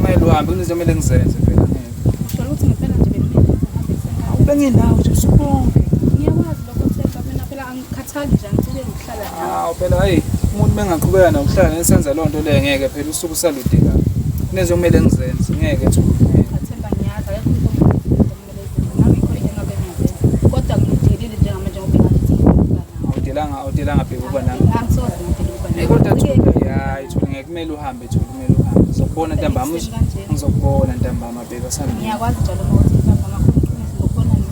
Kumele uhambe kunezinto kumele ngizenze phela ngeke. Usho ukuthi ngempela nje bekumele ukuthi ngihambe ekuseni. Benginawo nje usuku bonke. Ngiyakwazi lokho Themba, mina phela angikhathali nje angicike ngokuhlala nawe. Hawu phela hayi umuntu bengaqhubeka nokuhlala nesenza loo nto leyo ngeke phela usuku usalude kabi. Kunezinto kumele ngizenze ngeke Thuli. ngeke. Cha Themba ngiyazi akekho umuntu ongenza izinto okumele ezenze. Nami ikhona into engabe ngiyazenza. Kodwa ngidelile njengamanje ngoba engathi ngifuna nawe. Awudelanga awudelanga bheka uba nami. Angisoze ngidele ukuba Eh nawe. kodwa Thuli hayi Thuli ngeke kumele uhambe Thuli kumele uhambe. Ngizokubona ntambama Ekuseni kanjena. ngizokubona ntambama bheka sami. Ngiyakwazi njalo uma uthi ntambama khona iqiniso ngokubona nini.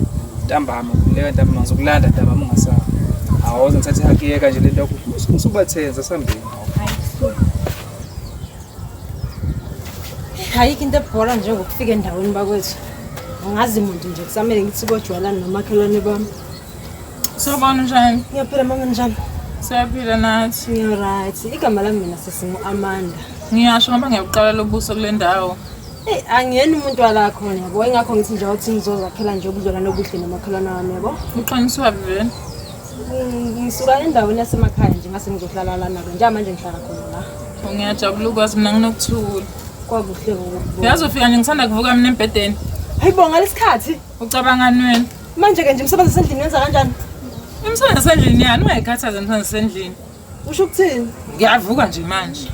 Ntambama khululeka ntambama ngizokulanda ntambama ungasabi. Awoze ngithathe ihakiyeka nje lento yakho usubathenza sambeni. Hayi suka. Ayikho into ebhora njengokufika endaweni bakwethu. Angazi muntu nje kusamele ngithi kojwayelana nomakhelwane bami. Sawubona njani? Ngiyaphila mama njani? Siyaphila nathi. Ngiyo-right. Igama lami mina sesingu-Amanda. Ngiyasho ngoba ngiyakuqala lobuso kule ndawo. Eyi angiyena umuntu wala khona yabo. Ingakho ngithi nje awuthi ngizozakhela nje ubudlelwane obuhle nomakhelwane wami yabo. Uqaniswa vele. Ngisuka endaweni yasemakhaya nje ngase ngizohlala lana-ke. Njengamanje ngihlala khona la. Ngiyajabula ukwazi mina nginokuthula. Kwakuhle ukukubona. Yazi ufika nje ngisanda kuvuka mina embhedeni. Hayi bo ngalesikhathi. Ucabangani wena? Manje-ke nje umsebenzi wasendlini wenza kanjani? Imisebenzi yasendlini yani ungayikhathazi imisebenzi yasendlini. Usho ukuthini? Ngiyavuka nje manje.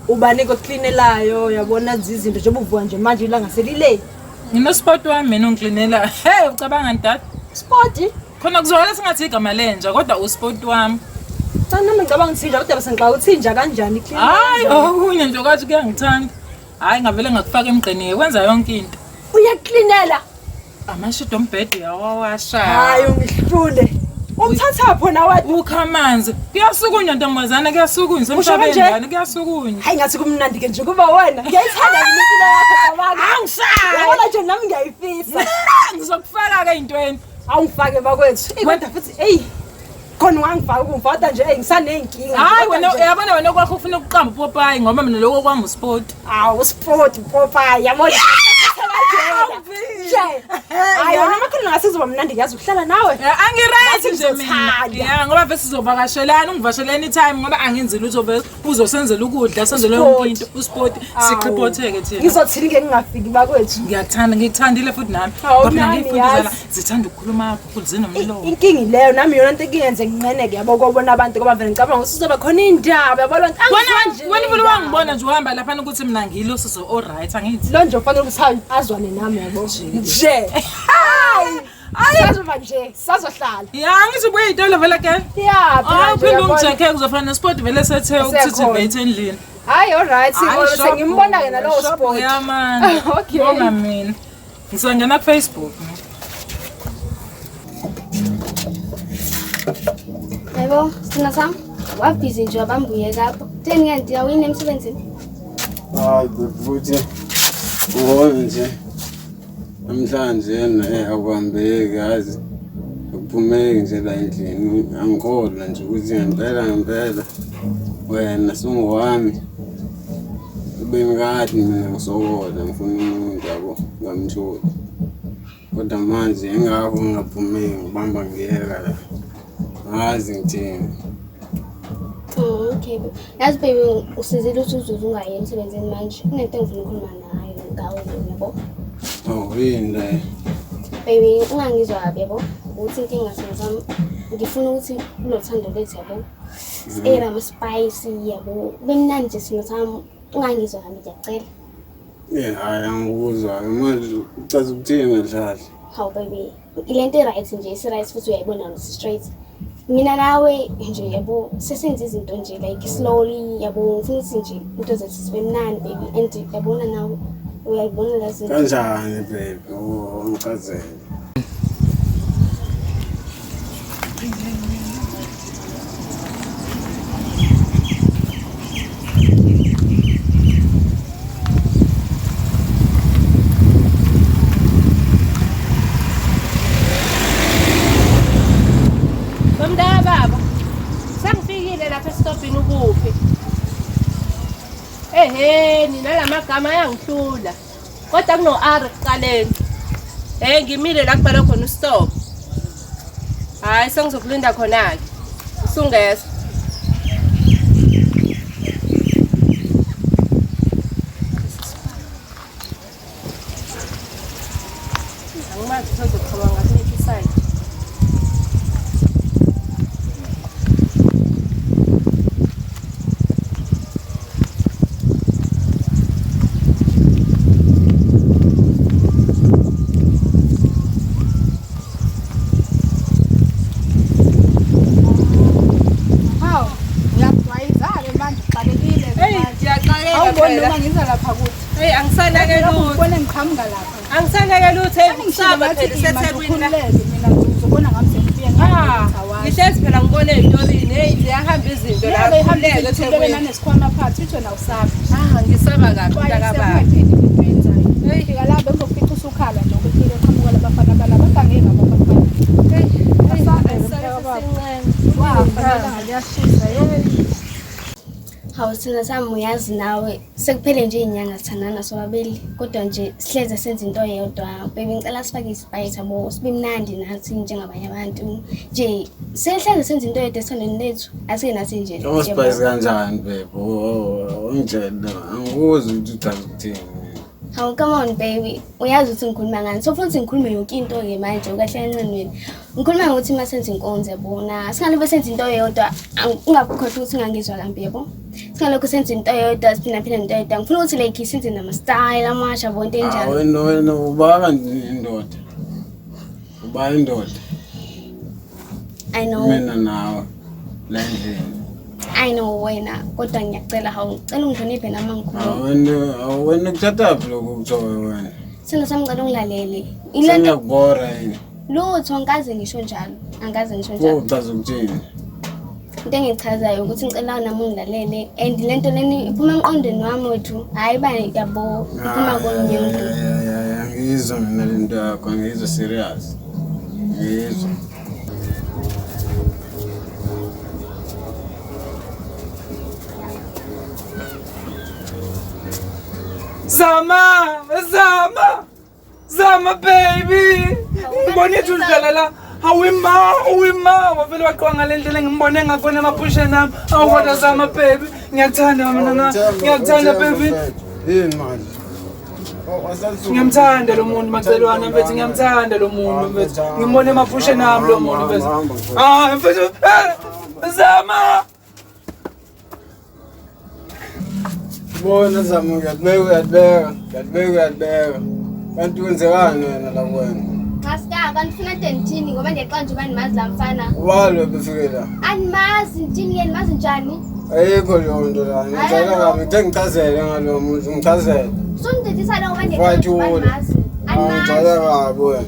Ubani kokuklinelayo yabona izinto njengoba uvuka nje manje ilanga selile. Nginospot wami mina ongiklinela. Hey ucabangani dad? Spoti? Khona kuzwakala sengathi igama lenja kodwa uspot wami. Cha nami ngicabanga ukuthi inja kodwa bese ngixaka ukuthi inja kanjani iclean. Hayi okunye nje kwathi kuyangithanda. Hayi ngavele ngakufaka emgqeni kwenza yonke into. Uyaklinela. Amashidi ombhede uyawawasha. Hayi ungihlule. Umthatha phona wathi Ukha amanzi. Kuyasukunywa ntombazana kuyasukunywa Usho semhlabeni kanje? lana kuyasukunywa. hayi ngathi kumnandi ke nje kuba wena. Ngiyayithanda mina impilo yakho cabanga. Angishayi. Yabona nje nami ngiyayifisa. Ngizokufaka ke intweni. Awungifake bakwethu. Eyi kodwa futhi eyi khona ungangifaka ukungifaka nje eyi ngisaney'nkinga. Hayi Kodwa wena nje- uyabona wena kwakho ufuna ukuqamba upopayi ngoba mina lokho kwami usport. Awu sport Popeye yabona. Nje. Hayi wena makhulu ngasizoba mnandi ngiyazi ukuhlala nawe. Angiright nje mina. Ngizothanda. Yeah ngoba vese sizovakashelana ungivashele anytime ngoba angenzi lutho vese uzosenzela ukudla senzele yonke into usport siqhipotheke thina. Ngizothini ngeke ngingafiki bakwethu. Ngiyakuthanda ngikuthandile futhi nami. Hawu, Ngoba mina nami ngiyifundisa la yazi. zithanda ukukhuluma kakhulu zinomlomo. Inkinga ileyo nami yona into engiyenze nginqeneke yabo kobona abantu ngoba vele ngicabanga ukuthi kuzoba khona indaba yabo lonto. Wena wena vele wangibona nje uhamba laphana ukuthi mina ngilo sizo all right angithi. Lo nje ufanele ukuthi azwane nami yabo. Nje. Hayi. Sazoba nje sazohlala. Ya ngithi ubuye itolo vele ke. Yeah, phela Hayi nje uphinde uyabona. ungijekhe kuzofana nesport vele sethe ukuthi Sekhona. vete endlini. Hayi all right, Hayi, shop. sengimbona ke nalowo Shop, sport. Ya man. Okay. Bonga mina. Ngisangena ku Facebook. Yebo, sithina sami. Wabhizi nje wabambuye kapho. Kutheni kanti awuyini emsebenzini? Hayi futhi ubona nje namhlanje yena akuhambeki yazi akuphumeki nje la endlini angikholwa nje ukuthi ngempela ngempela wena sungowami ubengikade mina ngisokola ngifuna umuntu yabo ngamtholi kodwa manje ingakho ngingaphumeki ngibamba ngiyeka la ngazi ngithini. Okay. Yazi baby usizile ukuthi uzuze ungayi emsebenzini manje. Kunento engifuna ukukhuluma nayo ngawe yabo. Oh, yini le? Baby ungangizwa kabi yabo. Ukuthi inkinga sami ngifuna ukuthi kulothando lethu yabo. Era ama spicy yabo. Bemnandi nje sino sami ungangizwa kabi ngiyacela. Eh, hayi angikuzwa manje ucaza ukuthini kahle. Hawu baby, ile nto i-right nje isi-right futhi uyayibona ukuthi straight. Mina nawe nje yabo sesenza izinto nje like slowly yabo ngifuna ukuthi nje into zethu zibe mnandi baby and yabona nawe uyayibona la zinto. Kanjani baby? Oh, ngichazele. Mntaka baba, sengifikile lapha esitobhini ukuphi? Ehhe, nina la magama ayangihlula. Kodwa kuno-R ekuqaleni. Eh, ngimile la kubhalwe khona ustop. Hhayi, sengizokulinda khona-ke. Usungeza. Angimazi ukuthi uzoqhamuka ngakuliphi isayidi. Hawu, uyagcwayizake manje uxakekile. Hey, ngiyaxakeka Awuboni phela. noma ngiza lapha kuthi. Hey, angisanake lutho. Ubone ngiqhamuka lapha. Angisanake lutho. Hey, Ngishilo kusaba ngathi phela ima nje iseThekwini la. ukhululeke mina nje uzobona ngami sengifike Ah, ngathi ngihlezi phela ngibone ey'torini. Hey, ziyahamba izinto la. Yebo ihamba Khululeke izinto eThekwini. nanesikhwama phansi uthi wena usabi. Ah, ngisaba kabi mntakababa. Ungaphindi into oyenzayo. Fika la bengizokufica usukhala nje ukuthi qhamuka labafana balaba bagangeni abafana. Hey, Asabe asale mntakababa. sesincane. Wafa ilanga liyashisa hey. Hawu sithandwa sami uyazi nawe sekuphele nje iy'nyanga sithandana sobabili kodwa nje sihleze senza into eyodwa. Baby ngicela sifake isipayisi yabo sibe mnandi nathi njengabanye abantu. Nje sihleze senza into eyodwa esithandweni lethu asike nathi nje. Noma spice kanjani babe? Oh, ungitshele angikuzwa ukuthi uchaza ukuthini. Hawu come on baby uyazi ukuthi ngikhuluma ngani so futhi ngikhulume yonke into-ke manje ukahle kancane wena. Ngikhuluma ngokuthi uma senza inkonzo yabona singalokhu senza into eyodwa ungakhohlwa ukuthi ungangizwa kambi yabo. Singalokhu senza into eyodwa siphindaphinde into eyodwa ngifuna ukuthi like senze nama-style amasha yabo into Ah, enjalo. wena wena ubaba indoda. Uba indoda. I know. Mina nawe la endlini. I know wena kodwa ngiyacela hawu ngicela ungihloniphe nami ngikhuluma. Ah, wena wena kuthathaphi lokhu kuthiwa wena? Sithando sami ngicela ungilalele. Ile nto Sengiyakubora yini? lutho angikaze ngisho njalo. Angikaze ngisho njalo. Uchaza ukuthini? Into engichazayo ukuthi ngicela nami ungilalele and le nto leni iphuma emqondweni wami wethu hhayi ba yabo iphuma komunye umuntu. Angiyizwa mina le nto yakho, angiyizwa serious. Angiyizwa. Zama, Zama, Zama baby. Ngibone ukuthi udlala la. Awima, awima, wavele waqwa ngale ndlela engimbone ngakhona emaphusheni ami. Awu kodwa Zama baby, ngiyakuthanda mina na. Ngiyakuthanda baby. Yini manje? Ngiyamthanda lo muntu macelwana mfethu, ngiyamthanda lo muntu mfethu. Ngimbone emaphusheni ami lo muntu mfethu. Ah mfethu, Zama. Bona Zama uyatibeka uyatibeka, uyatibeka uyatibeka. Kanti kwenzekani wena la kuwena? Cha sika kanti ufuna nje ngithini ngoba ndiyaxoxa nje uba ndimazi laa mfana. Ubani befike la? Andimazi ndithini ke ndimazi njani? Ayikho leyo nto la. Ngicela kabi, ngithe ngichazele ngalo muntu, ngichazele. Sundithethisa lo ngoba ndiyaxoxa nje uba Wathula. ndimazi. Andimazi. Ngicela kabi wena.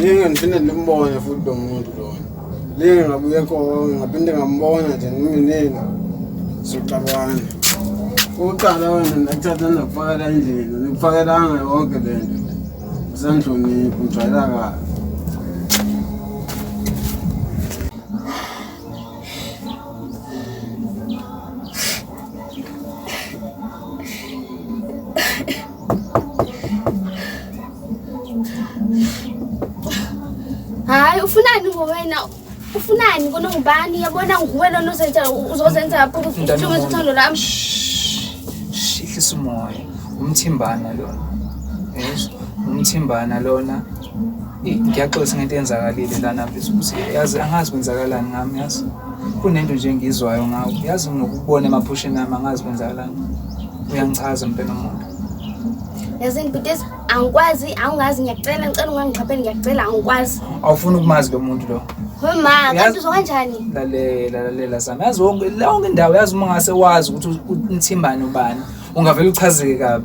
Linge ngiphinde ndimbone futhi lo muntu lona. Linge ngabuye khona, ngaphinde ngambona nje nimi nini. Soxabana. Uqala wena ndakuthatha ndakufakela endlini, ndikufakelanga yonke le nto. Usanhloniphi, ngijwayela kabi. Hayi ufunani ngowena? Ufunani kona ngubani? Yabona nguwe lona uzenza uzozenza lapho ukuhlumeza uthando lami. Shh, ihlisa umoya. Umthimbana lona. Yezwa, umthimbana lona. Ngiyaxolisa ngento eyenzakalile lana mfethu ukuthi yazi angazi kwenzakalani ngami yazi. Kunento nje engiyizwayo ngawe. Yazi nginokubona emaphusheni ami angazi kwenzakalani. Uyangichaza mpela umuntu. Yazini bhuti angikwazi awungazi ngiyacela ngicela ungangixhapheli ngiyacela angikwazi. Awufuni ukumazi lo muntu lo. We ma kanti uzwa kanjani? Lalela lalela Zama. Yazi wonke yonke indawo yazi uma ngase wazi ukuthi umthimbani ubani ungavele uchazeke kabi.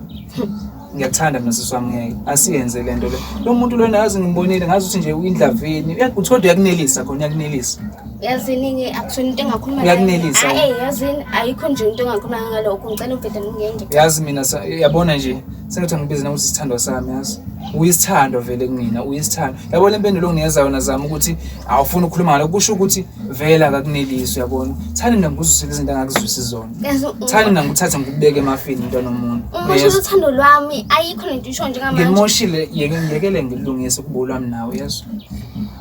Ngiyakuthanda mina sisi wami ngeke asiyenze le nto le. Lo muntu lona yazi ngimbonile ngazi ukuthi nje uyindlavini. Uthola uyakunelisa khona uyakunelisa. Yazini ke akusona into engakhuluma Uyakunelisa Hayi yazini ayikho nje into engakhuluma ngalokho ngicela uvede ngingenge. Yazi mina yabona nje sengathi angibize nokuthi isithandwa sami yazi. Uyisithandwa vele kumina uyisithandwa. Yabona le mpendulo onginikeza yona Zama ukuthi awufuni ukukhuluma ngalokho kusho ukuthi vele akakunelisi uyabona. Thani mina ngikuzwisile izinto angakuzwisi zona. Yazi Thani mina ngikuthatha ngikubeke emafini mntwana womuntu. Umoshile uthando lwami ayikho lento isho njengamanje. Ngimoshile yeke ngiyekele ngilungise ukubo lwami nawe yezwa.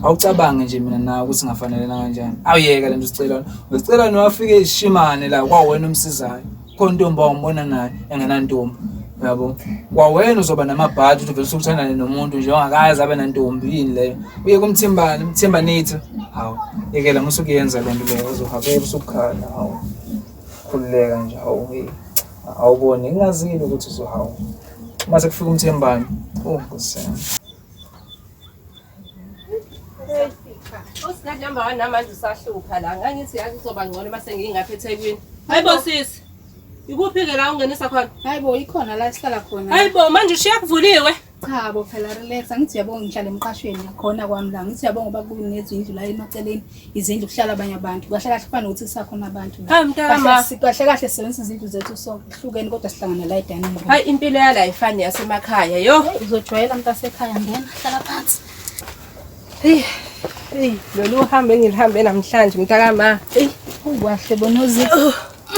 Awucabange nje mina nawe ukuthi singafanelana kanjani. Awuyeka lento usicelana. Usicelana wafike ishimane la kwawena umsizayo. Khona intombi awumbona naye engenantombi. Yabo. Kwawena uzoba namabhadi ukuthi uvele usuthandane nomuntu nje ongakaze abe nantombi yini leyo. Uye kumthimbani, umthimbanitha. Hawu, yekela musukuyenza le nto leyo uzohakela usukhala. Hawu. Khululeka nje hawu. Hey. Awubone ngingazile ukuthi uzohawu. Uma sekufika umthembani, oh Nkosi yami. Usingathi number 1 namanje usahlupha la. Ngangithi yazi uzoba ngcono mase ngingapha eThekwini. Hayibo sisi. Ikuphi ke la ungenisa khona? Hayibo ikhona la esihlala khona. Hayibo manje ushiya kuvuliwe. Cha bo phela relax angithi uyabonga ngihlala emqashweni khona kwami la ngithi uyabonga ngoba kunezindlu la emaceleni izindlu kuhlala abanye abantu kahle kahle kufana nokuthi kusakhona abantu la. Hayi mntaka ma. Kahle kahle sisebenzisa izindlu zethu sonke hlukene kodwa sihlangana la e-dining room. Hayi impilo yala ayifani yasemakhaya yo. Uzojwayela mntasekhaya ngena hlala phansi. Hey, hey, lolu hambo engilihambe namhlanje mntaka ma. Hey, Kwahle bonozi.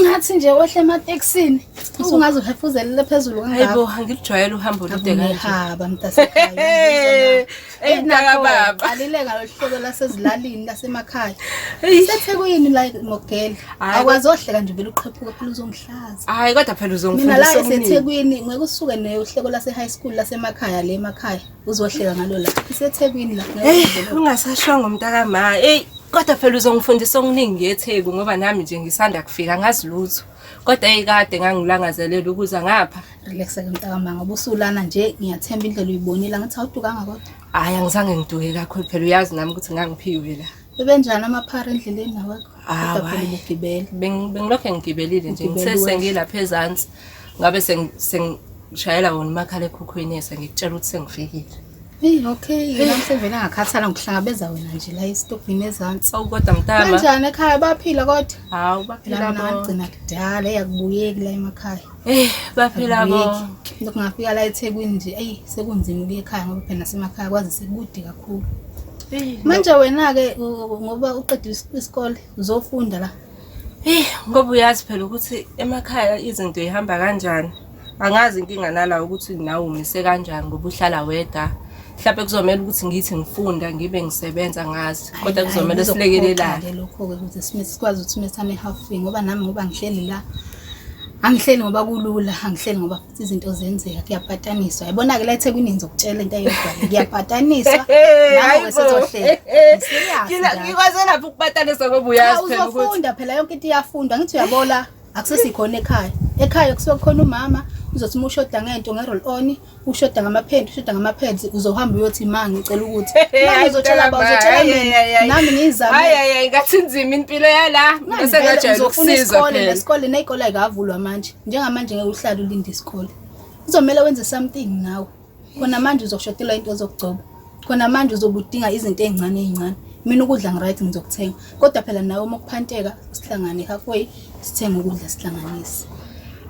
Ngathi nje wehle ematekisini usungaze uhefuzelele phezulu kangaka. hayibo angilijwayele uhambo olude kanje. Haba mntasekhaya. Hey mntaka baba. Qalile ngalo hlobo lasezilalini lasemakhaya. Hey. Sethekwini la mogele. Hayi, Akwazi ohleka nje vele uqhephuka phela uzongihlaza. Hayi kodwa phela Mina la uzongifundisa okuningi. esethekwini ngeke usuke nohleko lase high school lasemakhaya le emakhaya uzohleka ngalo la. Isethekwini la. Hey, ungasashongo mntaka ma. Hey, kodwa phela uzongifundisa okuningi ngeTheku ngoba nami nje ngisanda kufika ngazi lutho. Kodwa hey kade ngangilangazelela ukuza ngapha. Relax ke mntakama ngoba usulana nje ngiyathemba indlela uyibonile ngathi awudukanga kodwa. Hayi angizange ngiduke kakhulu phela uyazi nami ukuthi ngangiphiwe la. Bebenjani amaphara endleleni nawekho? Ah, Kodwa phela hayi. ubugibele. Bengilokhe ngigibelile nje Ugibele ngithe wehla. sengilapha ezansi ngabe sengishayela wona umakhala ekhukhwini sengikutshela ukuthi sengifikile. Hey okay, nami sevele ngakhathala ngokuhlangabeza wena nje la esitobhini ezansi. Awu kodwa mntama. Kanjani ekhaya baphila kodwa? Hawu Phela baphila mina bo. ngagcina kudala eyakubuyeki la emakhaya. Eh baphila bo. Akubuyeki. Lokhu ngafika la eThekwini nje, eyi sekunzima ukuya ekhaya ngoba phela nasemakhaya kwazi sekude kakhulu. Eh, Manje wena-ke ngoba uqedile isikole uzofunda la. Eh ngoba uyazi phela ukuthi emakhaya izinto ihamba kanjani. Angazi inkinga nala ukuthi nawe umise kanjani ngoba uhlala wedwa. Mhlawumbe kuzomela ukuthi ngithi ngifunda ngibe ngisebenza ngazi kodwa Hayi, kuzomela hayi, silekelelane. kuzokuphoqa-ke lokho-ke ukuze sikwazi ukuthi simethane halfway ngoba nami ngoba ngihleli la angihleli ngoba kulula angihleli ngoba futhi izinto zenzeka kuyapataniswa yabona-ke la eThekwini ngizokutshela into eyodwa-ke kuyapataniswa nawe sezohlela Ngi-serious njalo. Ngikwaze lapho ukupatanisa ngoba Cha, uyazi phela ukuthi uzofunda phela yonke into iyafundwa ngithi uyabola akusesikhona ekhaya ekhaya kusuke kukhona umama uzothi uma ushoda ngento nge-roll on ushoda ngamaphenti ushoda ngama-pads uzohamba uyothi ma ngicela ukuthi nami uzotshela ba uzotshela mina nami ngiyizame Hayi hayi hayi ngathi nzima impilo yala. Bese ngajwayela uzofuna ukusizwa isikole phela. nesikole ney'kole ayikavulwa manje njengamanje ngeke uhlale ulinde isikole kuzomele wenze something nawe khona manje uzoshotelwa into zokugcoba khona manje uzobe udinga izinto ey'ncane ey'ncane mina ukudla ngi-right ngizokuthenga kodwa phela nawe uma kuphanteka sihlangane halfway sithenge ukudla sihlanganise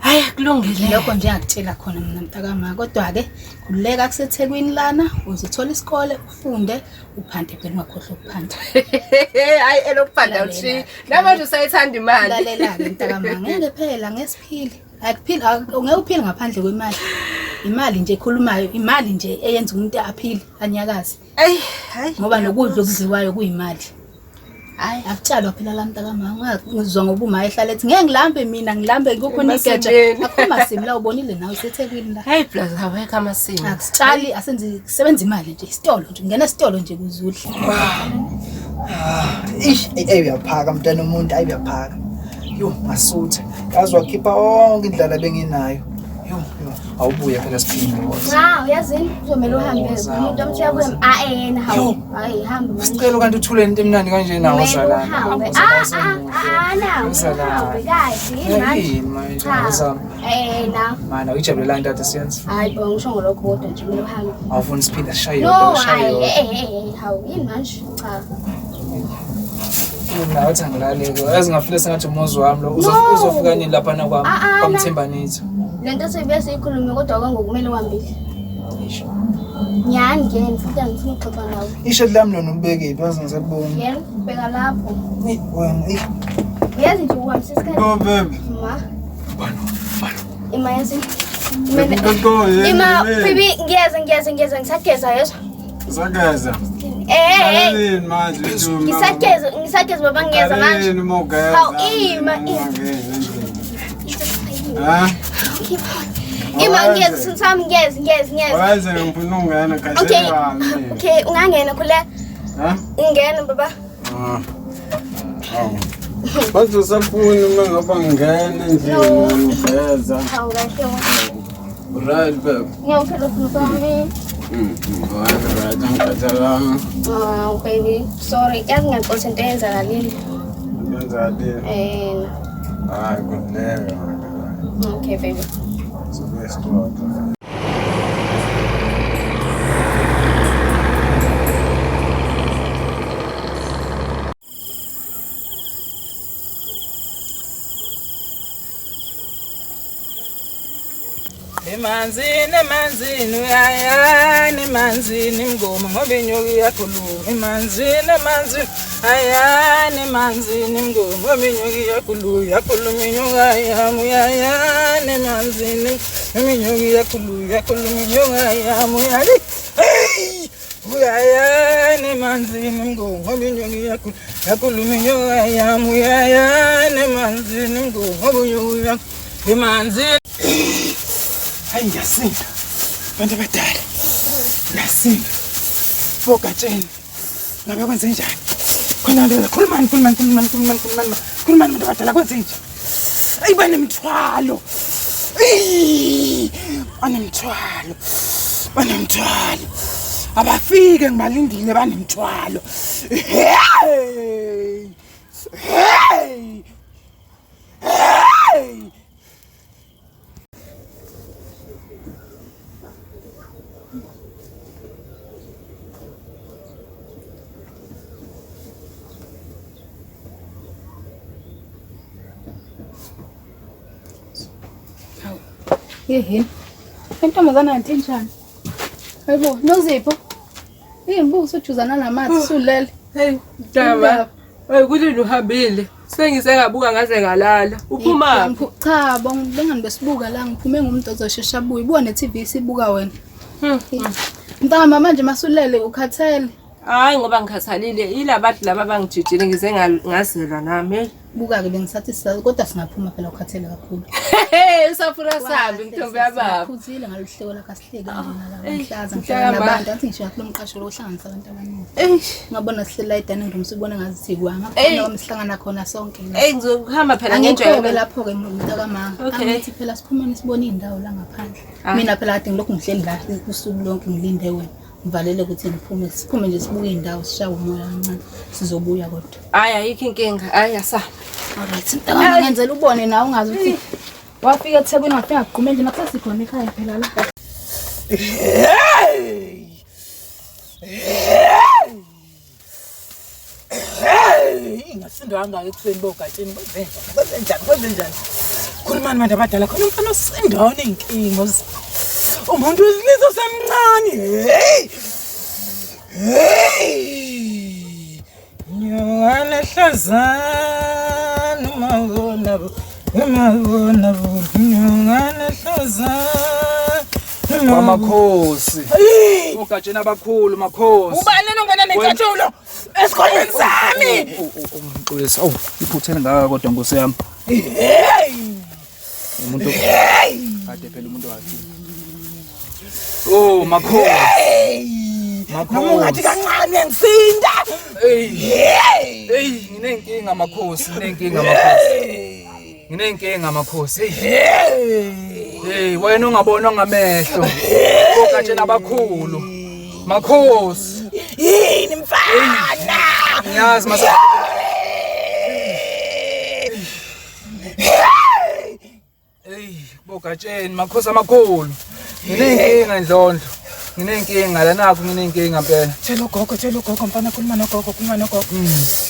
Hayi kulungile. lokho nje ngakutshela khona mina mntakama kodwa-ke khululeka kusethekwini lana uzothola isikole ufunde uphante phela ungakhohlwa ukuphanta Hayi elokuphanda ushiya. Namanje usayithanda imali. Lalela-ke mntakama ngeke phela ngesiphile akuphili ngeke uphile ngaphandle kwemali imali nje ekhulumayo imali nje eyenza umuntu aphile anyakaze Ayi hayi ngoba nokudla okudliwayo kuyimali hayi akutshalwa phela la mntakama ngizwa ngoba uma ehlala ethi ngeke ngilambe mina ngilambe kukhona igeja Emasimini. akho masimu la ubonile nawe usethekwini la Hayi plus awekho amasimu. akusitshali asenze kusebenza imali nje isitolo nje ungena esitolo nje kuzudla Ish, ey uyaphaka mntana omuntu, ayi uyaphaka. Yo, ngasutha. Yazi wakhipha onke indlala benginayo. Yo, yo, awubuye phela siphinde. woza. Cha, uyazini kuzomele uhambe Woza, umuntu omthi uyabuya a yena hawu. Yo. Hayi hamba manje. Sicela kanti uthule into emnandi kanje nawo Kumele zalana. uhambe. Ah ah ah na. Uhambe kahle yini manje? Yini manje Cha. wozama. Eh na. Mana uyijabulela into ade siyenza. Hayi bo ngisho ngolokho kodwa nje kumele uhambe. Awufuni siphinde sishaye No, yodwa sishaye hayi yodwa. eh eh eh hawu yini manje? Cha. Mina wathi angilaleki. Yazi ngafile sengathi umuzi wami lo No. uzofika nini lapha na kwami Ah, ah, na. kwamthembanitho. Lento seyibuye siyikhulume kodwa kwangokumele uhambile. Isho. Nyani ngeni futhi angifuni ukuxoxa nawe. Ishe lami lona ulibekephi yazi ngisalibona. Yena bheka lapho. Eyi, Wena eish. Uyazi nje uhambisa isikhathi. Go baby. Ma, Bano, bano. ima yazi. Baby, go, go, yeah, Ima, yeah. baby, ngiyeza ngiyeza ngiyeza ngisageza yezwa. Usageza. Eh eh. Qaleleni manje uthi Ngisageza, ngisageza baba ngiyeza manje. Qaleleni uma ugeza. Hawu, ima, ima. Ungangeni endlini. Ha? Ima ngiyeza sithami ngiyeza ngiyeza ngiyeza. Waze ngifuna ukungena Okay. kahle. Okay, ungangena khuleka. Ha? Ungena baba. Ah. Awu. Bathi usafuna uma ngaba ngene nje No. ngiveza. Hawu kahle. Right babe. Ngiyaphela sithami. Right right angikhathalanga. Oh baby, sorry. Yazi ngiyaxolisa into eyenzakalile. Yenzakalile. Eh, Hayi kuhleka. okay baby. Sobuye sixoxe. Emanzini emanzini uyayani emanzini mngoma ngoba inyoka iyakhuluma emanzini emanzini ayani emanzini mngoma ngoba inyoka iyakhuluma iyakhuluma inyoka yami uyayani emanzini inyoka iyakhuluma iyakhuluma inyoka yami uyali hey uyayani emanzini mngoma ngoba inyoka iyakhuluma iyakhuluma inyoka yami uyayani emanzini mngoma ngoba inyoka iyakhuluma emanzini. Hayi ngiyasinda. Bantu abadala. Ngiyasinda. Bogatsheni. Ngabe kwenze njani? Khona lo khulumani khulumani khulumani khulumani khulumani. Khulumani bantu abadala kwenze njani? Ayi banemthwalo. Eyi, banemthwalo. Banemthwalo. Abafike ngibalindile banemthwalo. Hey! Hey! Hey! Yeheni. Intombazana kanti injani? Hayibo, Nozipho. Yini buka usujuzana namathe usulele. Hey, Daba. Hey, kulini uhambile. Sengise ngabuka ngaze ngalala. Uphuma Cha, bengani besibuka la ngiphume ngumuntu ozoshesha abuye. Buka ne-TV sibuka wena. Mntama manje masulele ukhathele. Hayi ngoba ngikhathalile ilabantu laba bangijijile ngize ngazelwa nami. Hey. Buka-ke bengisathi kodwa singaphuma phela ukhathele kakhulu. Hey, usafuna sambi ntombi yababa. Phuzile ngaluhleko lakho asihleke nje nalaba Eyi, ngihlaza mntaka ngihlala ma. nabantu athi ngisho kulo mqasho lo ohlanganisa abantu abaningi. Eish. Ngabona sihleli la e-dining room sibona ngathi sikwanga. Eyi. Khona sihlangana khona sonke. la. Hey, ngizohamba phela Angikho-ke ngenjwayelo. lapho-ke mntakamama. Okay. Angithi phela siphumeni sibone iy'ndawo la ngaphandle. Ah. Mina phela kade ngilokhu ngihleli la usuku lonke ngilinde wena. Ngivalele ukuthi ngiphume siphume nje sibuke iy'ndawo sishawe umoya kancane sizobuya kodwa. Hayi ayikho inkinga. Hayi asambe. Alright, mntakamama ngenzela ubone nawe ungazi ukuthi wafika eThekwini wafika kugquma endlini akusasikhona ekhaya phela la. Hey! Hey! Hey! Ingasindwa kangaka ekuseni bogatsheni kwenzenjani kwenzenjani kwenzenjani. Khulumani bantu abadala khona umfana osindwa onenkinga umuntu wesilisa osemncane. Hey! Hey! Nyokana hlazana uma ubona uma ubona nyokana hlazana Kwamakhosi. Hey! Ogatsheni abakhulu makhosi. Ubani lona ongena nentshathulo esikolweni sami? Ngixolisa. Awu, iphutha elingaka kodwa nkosi yami. Hey! Umuntu kade phela umuntu wakhe. Oh, makhosi. Hey! Noma ungathi Makhosi. kancane ngisinda. Hey. Hey! Hey, nginenkinga makhosi, nginenkinga makhosi. Nginenkinga makhosi. Hey. Hey, wena ungabonwa ngamehlo. Ogatsheni abakhulu. Makhosi. Yini mfana? Ngiyazi mase Hey, bogatsheni makhosi amakhulu. Nginenkinga ndlondlo. Nginenkinga la nakho nginenkinga impela. Tshela ugogo, tshela ugogo mfana khuluma nogogo, khuluma nogogo.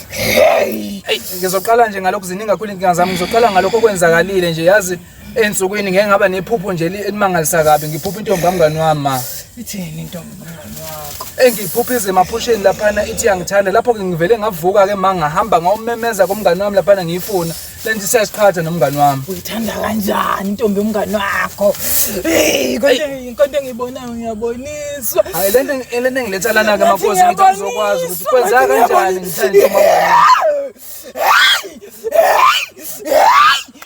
Hey, ngizoqala nje ngalokhu ziningi kakhulu inkinga zami. Ngizoqala ngalokho okwenzakalile nje yazi ensukwini ngeke ngaba nephupho nje elimangalisa kabi. Ngiphupha intombi kamngani wami ma. Ithini intombi kamngani wakho? Engiphupha ize emaphusheni laphana ithi iyangithanda lapho ke ngivele ngavuka ke ma ngahamba ngawumemeza komngani wami laphana ngiyifuna. Lento isiyasiqhatha nomngani wami. Uyithanda kanjani intombi yomngani wakho? Hey, konke konke engiyibonayo ngiyaboniswa. Hayi lento lento engiletha lana ke makhosi ngithi ngizokwazi ukuthi kwenzeka kanjani ngithanda intombi kamngani wami.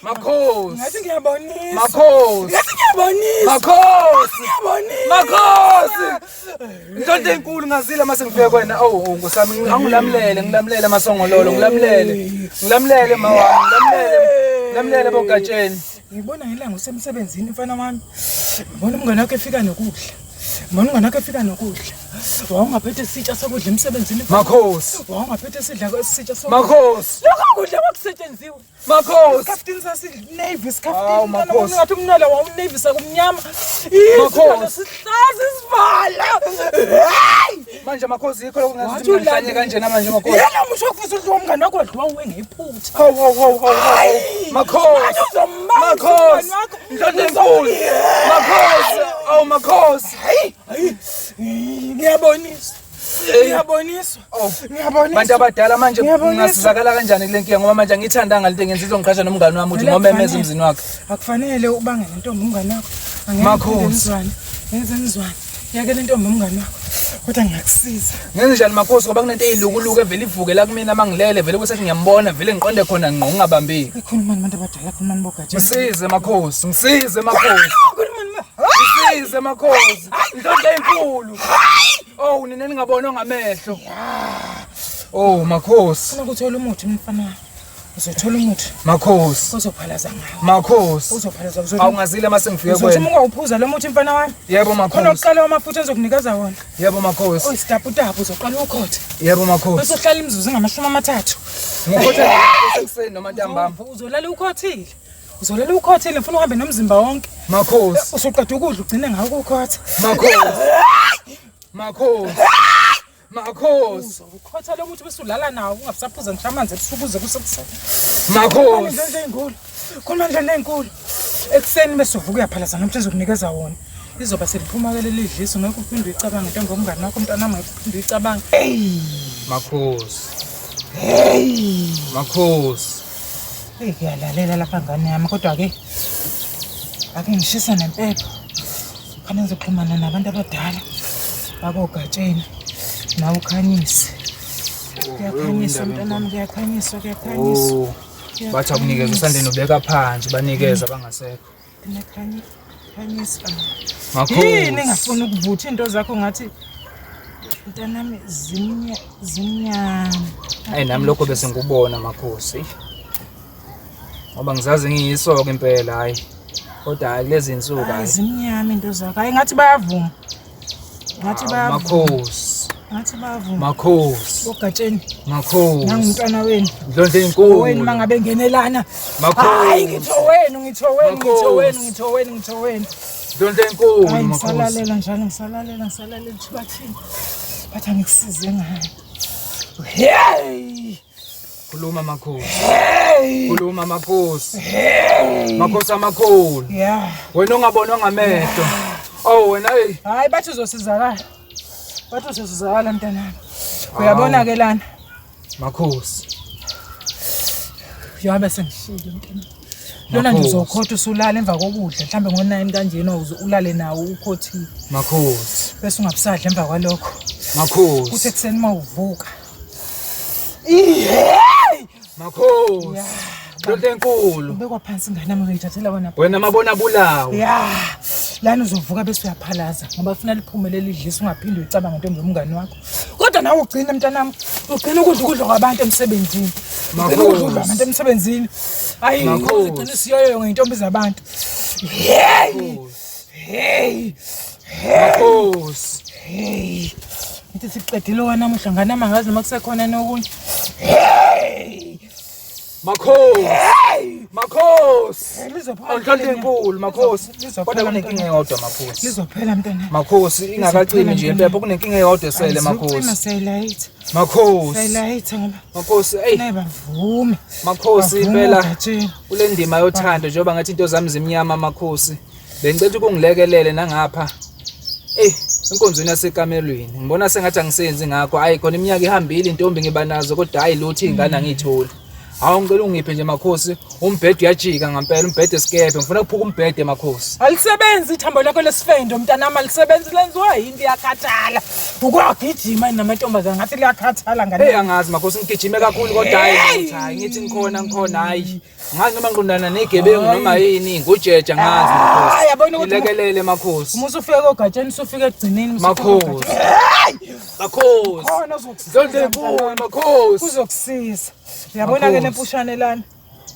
Makhosi. Ngathi ngiyaboniswa. Makhosi. Ngathi ngiyaboniswa. Makhosi. Ngiyaboniswa. Makhosi. Inhlanhla enkulu ngazile mase ngifike kwena. Oh, oh nkosami angilamlele, ngilamlele amasongololo, ngilamlele. Ngilamlele mawami, ngilamlele. Ngilamlele bogatsheni. Ngibona ngelanga usemsebenzini mfana wami. Ngibona umngane wakho efika nokudla. Ngibona umngane wakho efika nokudla. Wawungaphethe isitsha sokudla emsebenzini. Makhosi. Wawungaphethe isidla isitsha sokudla. Makhosi. Lokho kudla kwakusetshenziwe. Makhosi. Isikhaftini sasinavy Hawu, isikhaftini. Makhosi. Ngathi umnala wawunavy sakumnyama. Makhosi. Sihlaza isivala. Hey! Manje makhosi yikho lokho ngathi Wathi ngihlanye ulandile. kanjena manje makhosi. Yena musho kufuze udliwa umngane wakho wadliwa uwe ngephutha. Hawu hawu hawu hawu. hawu. Makhosi. Wathi uzombamba Makhosi. umngane wakho. Inhlanhla enkulu. Makhosi. Awu makhosi. Hayi, hayi. Ngiyaboniswa. Ngiyaboniswa. Oh. Ngiyaboniswa. Bantu abadala manje Ngiyaboniswa. ngingasizakala kanjani kule nkinga ngoba manje angiyithandanga lento engenza izongiqasha nomngane wami ukuthi Vele ngomemeza akufanele. emzini wakhe. Akufanele ubange nentombi umngane wakho. Angeke Makhosi. ngiphinde ngizwane. Ngenze ngizwane. Yekela intombi umngane wakho. Kodwa ngingakusiza. Ngenze njani makhosi ngoba kunento eyilukuluku evele ivuke la kumina mangilele vele kusethi ngiyambona vele ngiqonde khona ngqo ngingabambeki. Khulumani abantu abadala, khulumani bogatsha. Ngisize makhosi, ngisize makhosi. Khulumani ma. Ngisize makhosi. Inhlanhla enkulu. Oh nina ningabonwa ngamehlo. Oh makhosi, Funa ukuthola umuthi mfana wami. Uzothola umuthi makhosi, ozophalaza ngawo. makhosi. Uzophalaza uzothi. Awungazile mase ngifike Uzothi uma kwena. ungawuphuza lo muthi mfana wami. Yebo Khona makhosi. ukuqala wamafutha engizokunikeza wona. Yebo makhosi. Oyisitaputapu uzoqala ukhothe. Yebo makhosi. Bese uhlala imizuzu engamashumi amathathu. Ngikhotha ekuseni noma ntambama. Uzolala ukhothile. Uzolala ukhothile ngifuna uhambe nomzimba wonke. Makhosi. Usuqeda ukudla ugcine ngawo ukukhotha. Makhosi. Makhosi. Makhosi. Ukhotha lo muthi bese ulala nawo ungabusaphuza ngisho amanzi ebusuku uze kusekuseni. Makhosi. Nje ezinkulu. Khuluma nje nezinkulu. Ekuseni bese uvuka uyaphalaza nomthi ezokunikeza wona. Izoba seliphuma ke leli dliso ngeke uphinde uyicabange into ngomngane wakho mntanami ngeke uphinde uyicabange. Makhosi. Hey. Makhosi. Hey ngiyalalela lapha ngane yami kodwa ke ake ngishise nempepho. Khane ngizoxhumana nabantu abadala bakogatsheni nawe ukhanyise. Kuyakhanyiswa mntanami kuyakhanyiswa kuyakhanyiswa. Oh. Bathi akunikeza usandeni ubeka phansi banikeza bangasekho. Kuyakhanyiswa. Yini Makhosi. ngafuna ukuvutha into zakho ngathi mntanami zimnya zimnyama. Hayi nami lokho bese ngikubona makhosi. Ngoba ngizazi ngiyisoka impela hayi. Kodwa hayi kulezi insuku Hayi hayi. zimnyama into zakho. Hayi ngathi bayavuma. Ngathi bayavuma. Makhosi. Ngathi bayavuma. Makhosi. Bogatsheni Makhosi. nangumntwana wenu. Ndlondlo Wenu enkulu. mangabe ngenelana. Makhosi. Hayi ngitho wenu ngitho wenu ngitho wenu Makhosi. ngitho wenu ngitho wenu. Ndlondlo enkulu Hayi makhosi. ngisalalela njalo ngisalalela ngisalalela ukuthi bathini. Bathi angikusize ngayo. Hey! Khuluma makhosi. Hey! Khuluma makhosi. Makhosi amakhulu. Yeah. Wena ongabonwa ngamehlo. Oh wena hey. Hayi bathi uzosizakala. Bathi uzosizakala mntanami. Uyabona ke lana. Makhosi. Njengoba sengishilo mntanami. Lona nje Makhosi. uzokhotha usulala emva kokudla mhlambe ngo-9 kanjena uze ulale nawo ukhothile Makhosi. bese ungabusadla emva kwalokho. Kuthi Makhosi. ekuseni uma uvuka. Makhosi. Ndlondlo enkulu. Ubekwa phansi ingane yami uzoyithathela wena. Wena mabona bulawo. Ya. Lana uzovuka bese uyaphalaza ngoba funa liphume leli dliso ungaphinde uyicabange ntombi yomngane wakho. Kodwa nawe ugcine mntanami, ugcine ukudla ukudla kwabantu emsebenzini. Ugcine ukudla ukudla kwabantu emsebenzini. Hayi, Makhosi. ugcine siyoyo ngeyintombi zabantu. Hey! Hey! Makhosi. Hey! Ngithi siqedile wanamuhla ngane yami angazi noma kusekhona nokunye. Hey! Makhosi. Makhosi. Lizophela. Ndlondlo enkulu makhosi. Lizophela, Kodwa kunenkinga eyodwa makhosi. Lizophela mntanami. Makhosi ingakacimi nje impepho kunenkinga eyodwa esele Ucima makhosi. siyayilayitha. Makhosi. Siyayilayitha ngoba Makhosi ey naye bavume. makhosi Bavume impela uGatsheni. kule ndima yothando njengoba ngathi into zami zimnyama makhosi. Bengicela ukungilekelele nangapha. Eh enkonzweni yasekamelweni ngibona sengathi angisenzi ngakho hayi khona iminyaka ihambile intombi ngiba nazo kodwa hayi lutho ingane angiyitholi. Hawu ngicela ungiphe nje makhosi, umbhede uyajika ngampela, umbhede esikebhe, ngifuna ukuphuka umbhede makhosi. Alisebenzi ithambo lakho lesifendo mntanami, alisebenzi lenziwa yinto iyakhathala. Ukwagijima namantombazane ngathi liyakhathala ngane. Hey angazi makhosi ngigijime kakhulu kodwa hayi lutho, hayi ngithi ngikhona ngikhona hayi. Ngazi noma ngiqondana negebengu noma yini, ngujeja ngazi makhosi. Hayi, yabona ukuthi- Ngilekelele makhosi. Uma usufika kogatsheni usufika ekugcineni uma usufika Makhosi. kogatsheni. Hey! Makhosi. Khona ozokusiza. Zonke ibuye makhosi. Kuzokusiza. Uyabona ke Makhosi. lempushane lana.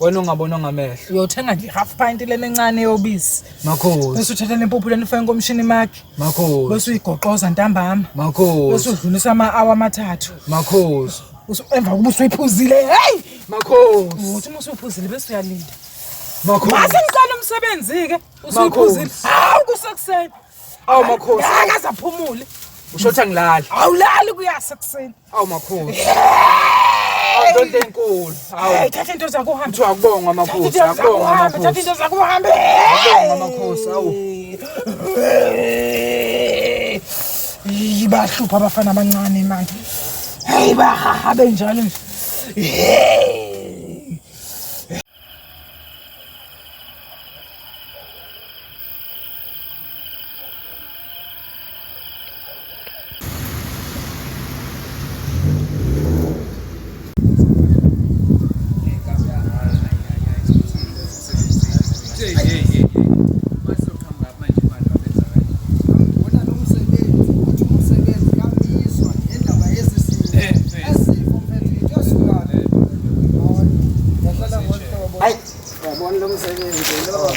Wena ungabonwa ngamehlo. Uyothenga nje half pint lena encane yobisi. Makhosi. Bese uthatha lempuphu lena ufake enkomishini makhe. Makhosi. Bese uyigoqoza ntambama. Makhosi. Bese udlulisa ama-hour amathathu. Makhosi. Emva kokuba usuyiphuzile, hey! Makhosi. Uthi uma usuyiphuzile bese uyalinda. Makhosi. Mase ngiqala umsebenzi-ke, usuyiphuzile. Makhosi. Hawu kusekuseni. Awu makhosi. Akaze aphumule. Usho ukuthi angilali. Awulali kuyasa ekuseni. Awu makhosi. Awu ndoda enkulu. Hey, Awu. thatha into zakho uhambe. Kuthiwa akubongwa Thatha makhosi, into zakho akubongwa uhambe, thatha makhosi. into zakho uhambe. Akubongwa makhosi, awu. Hey, bahlupha abafana abancane manje. Hey, bahaha benjalo nje. Hey. Ngibona lo msebenzi ukuthi umsebenzi kamiswa ngendaba yesisifo. Esifo mfethu into esuka. Hayi, ngiyaqala ngolu hlobo. Hayi, uyabona lo msebenzi lo.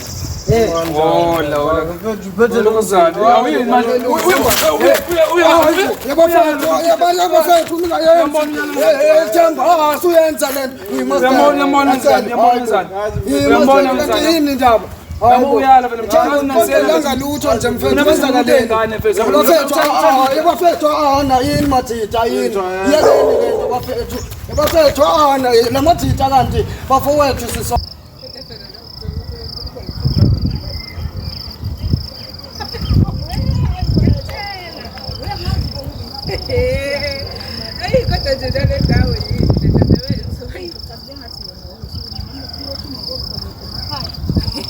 Eh, Hola, hola. mfethu uphethe Lo mzali. Awuyi manje. Yabona bafethu mina yethemba asuyenza le nto. Uyambona, uyambona mzali, uyambona mzali. Uyambona mzali. Yini indaba? Yabo uyala vele mzali. Ngicela lutho nje mfethu Mina kwenzakaleni. ngane mfethu. Bafethu bafethu ana yini majita yini? Yekeni le nto bafethu. Bafethu ana la majita kanti bafowethu siso Eyi kodwa nje nale ndawo yinhle dadewethu. Hayi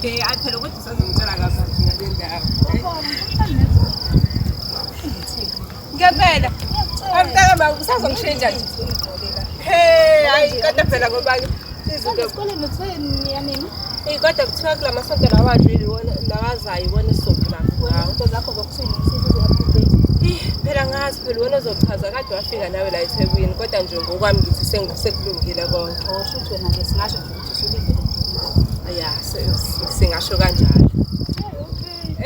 phela kodwa usazongitshela kabanzi ngale ndawo. Ngempela. Amntaka ma usazongishintsha nje. Hey, hayi kodwa phela ngoba izinto Esikoleni kuthiwa yanini? Eyi kodwa kuthiwa kula masonto lawa adlule iwona lawazayo iwona esizovula ngawo. Izinto zakho zokuthini usize up to date. Ih, phela ngazi phela wena ozochaza kade wafika nawe la eThekwini kodwa nje ngokwami ngithi sekulungile konke. Oh, shuthi wena ke singasho nje ukuthi usulindele nje. Ya, singasho kanjalo.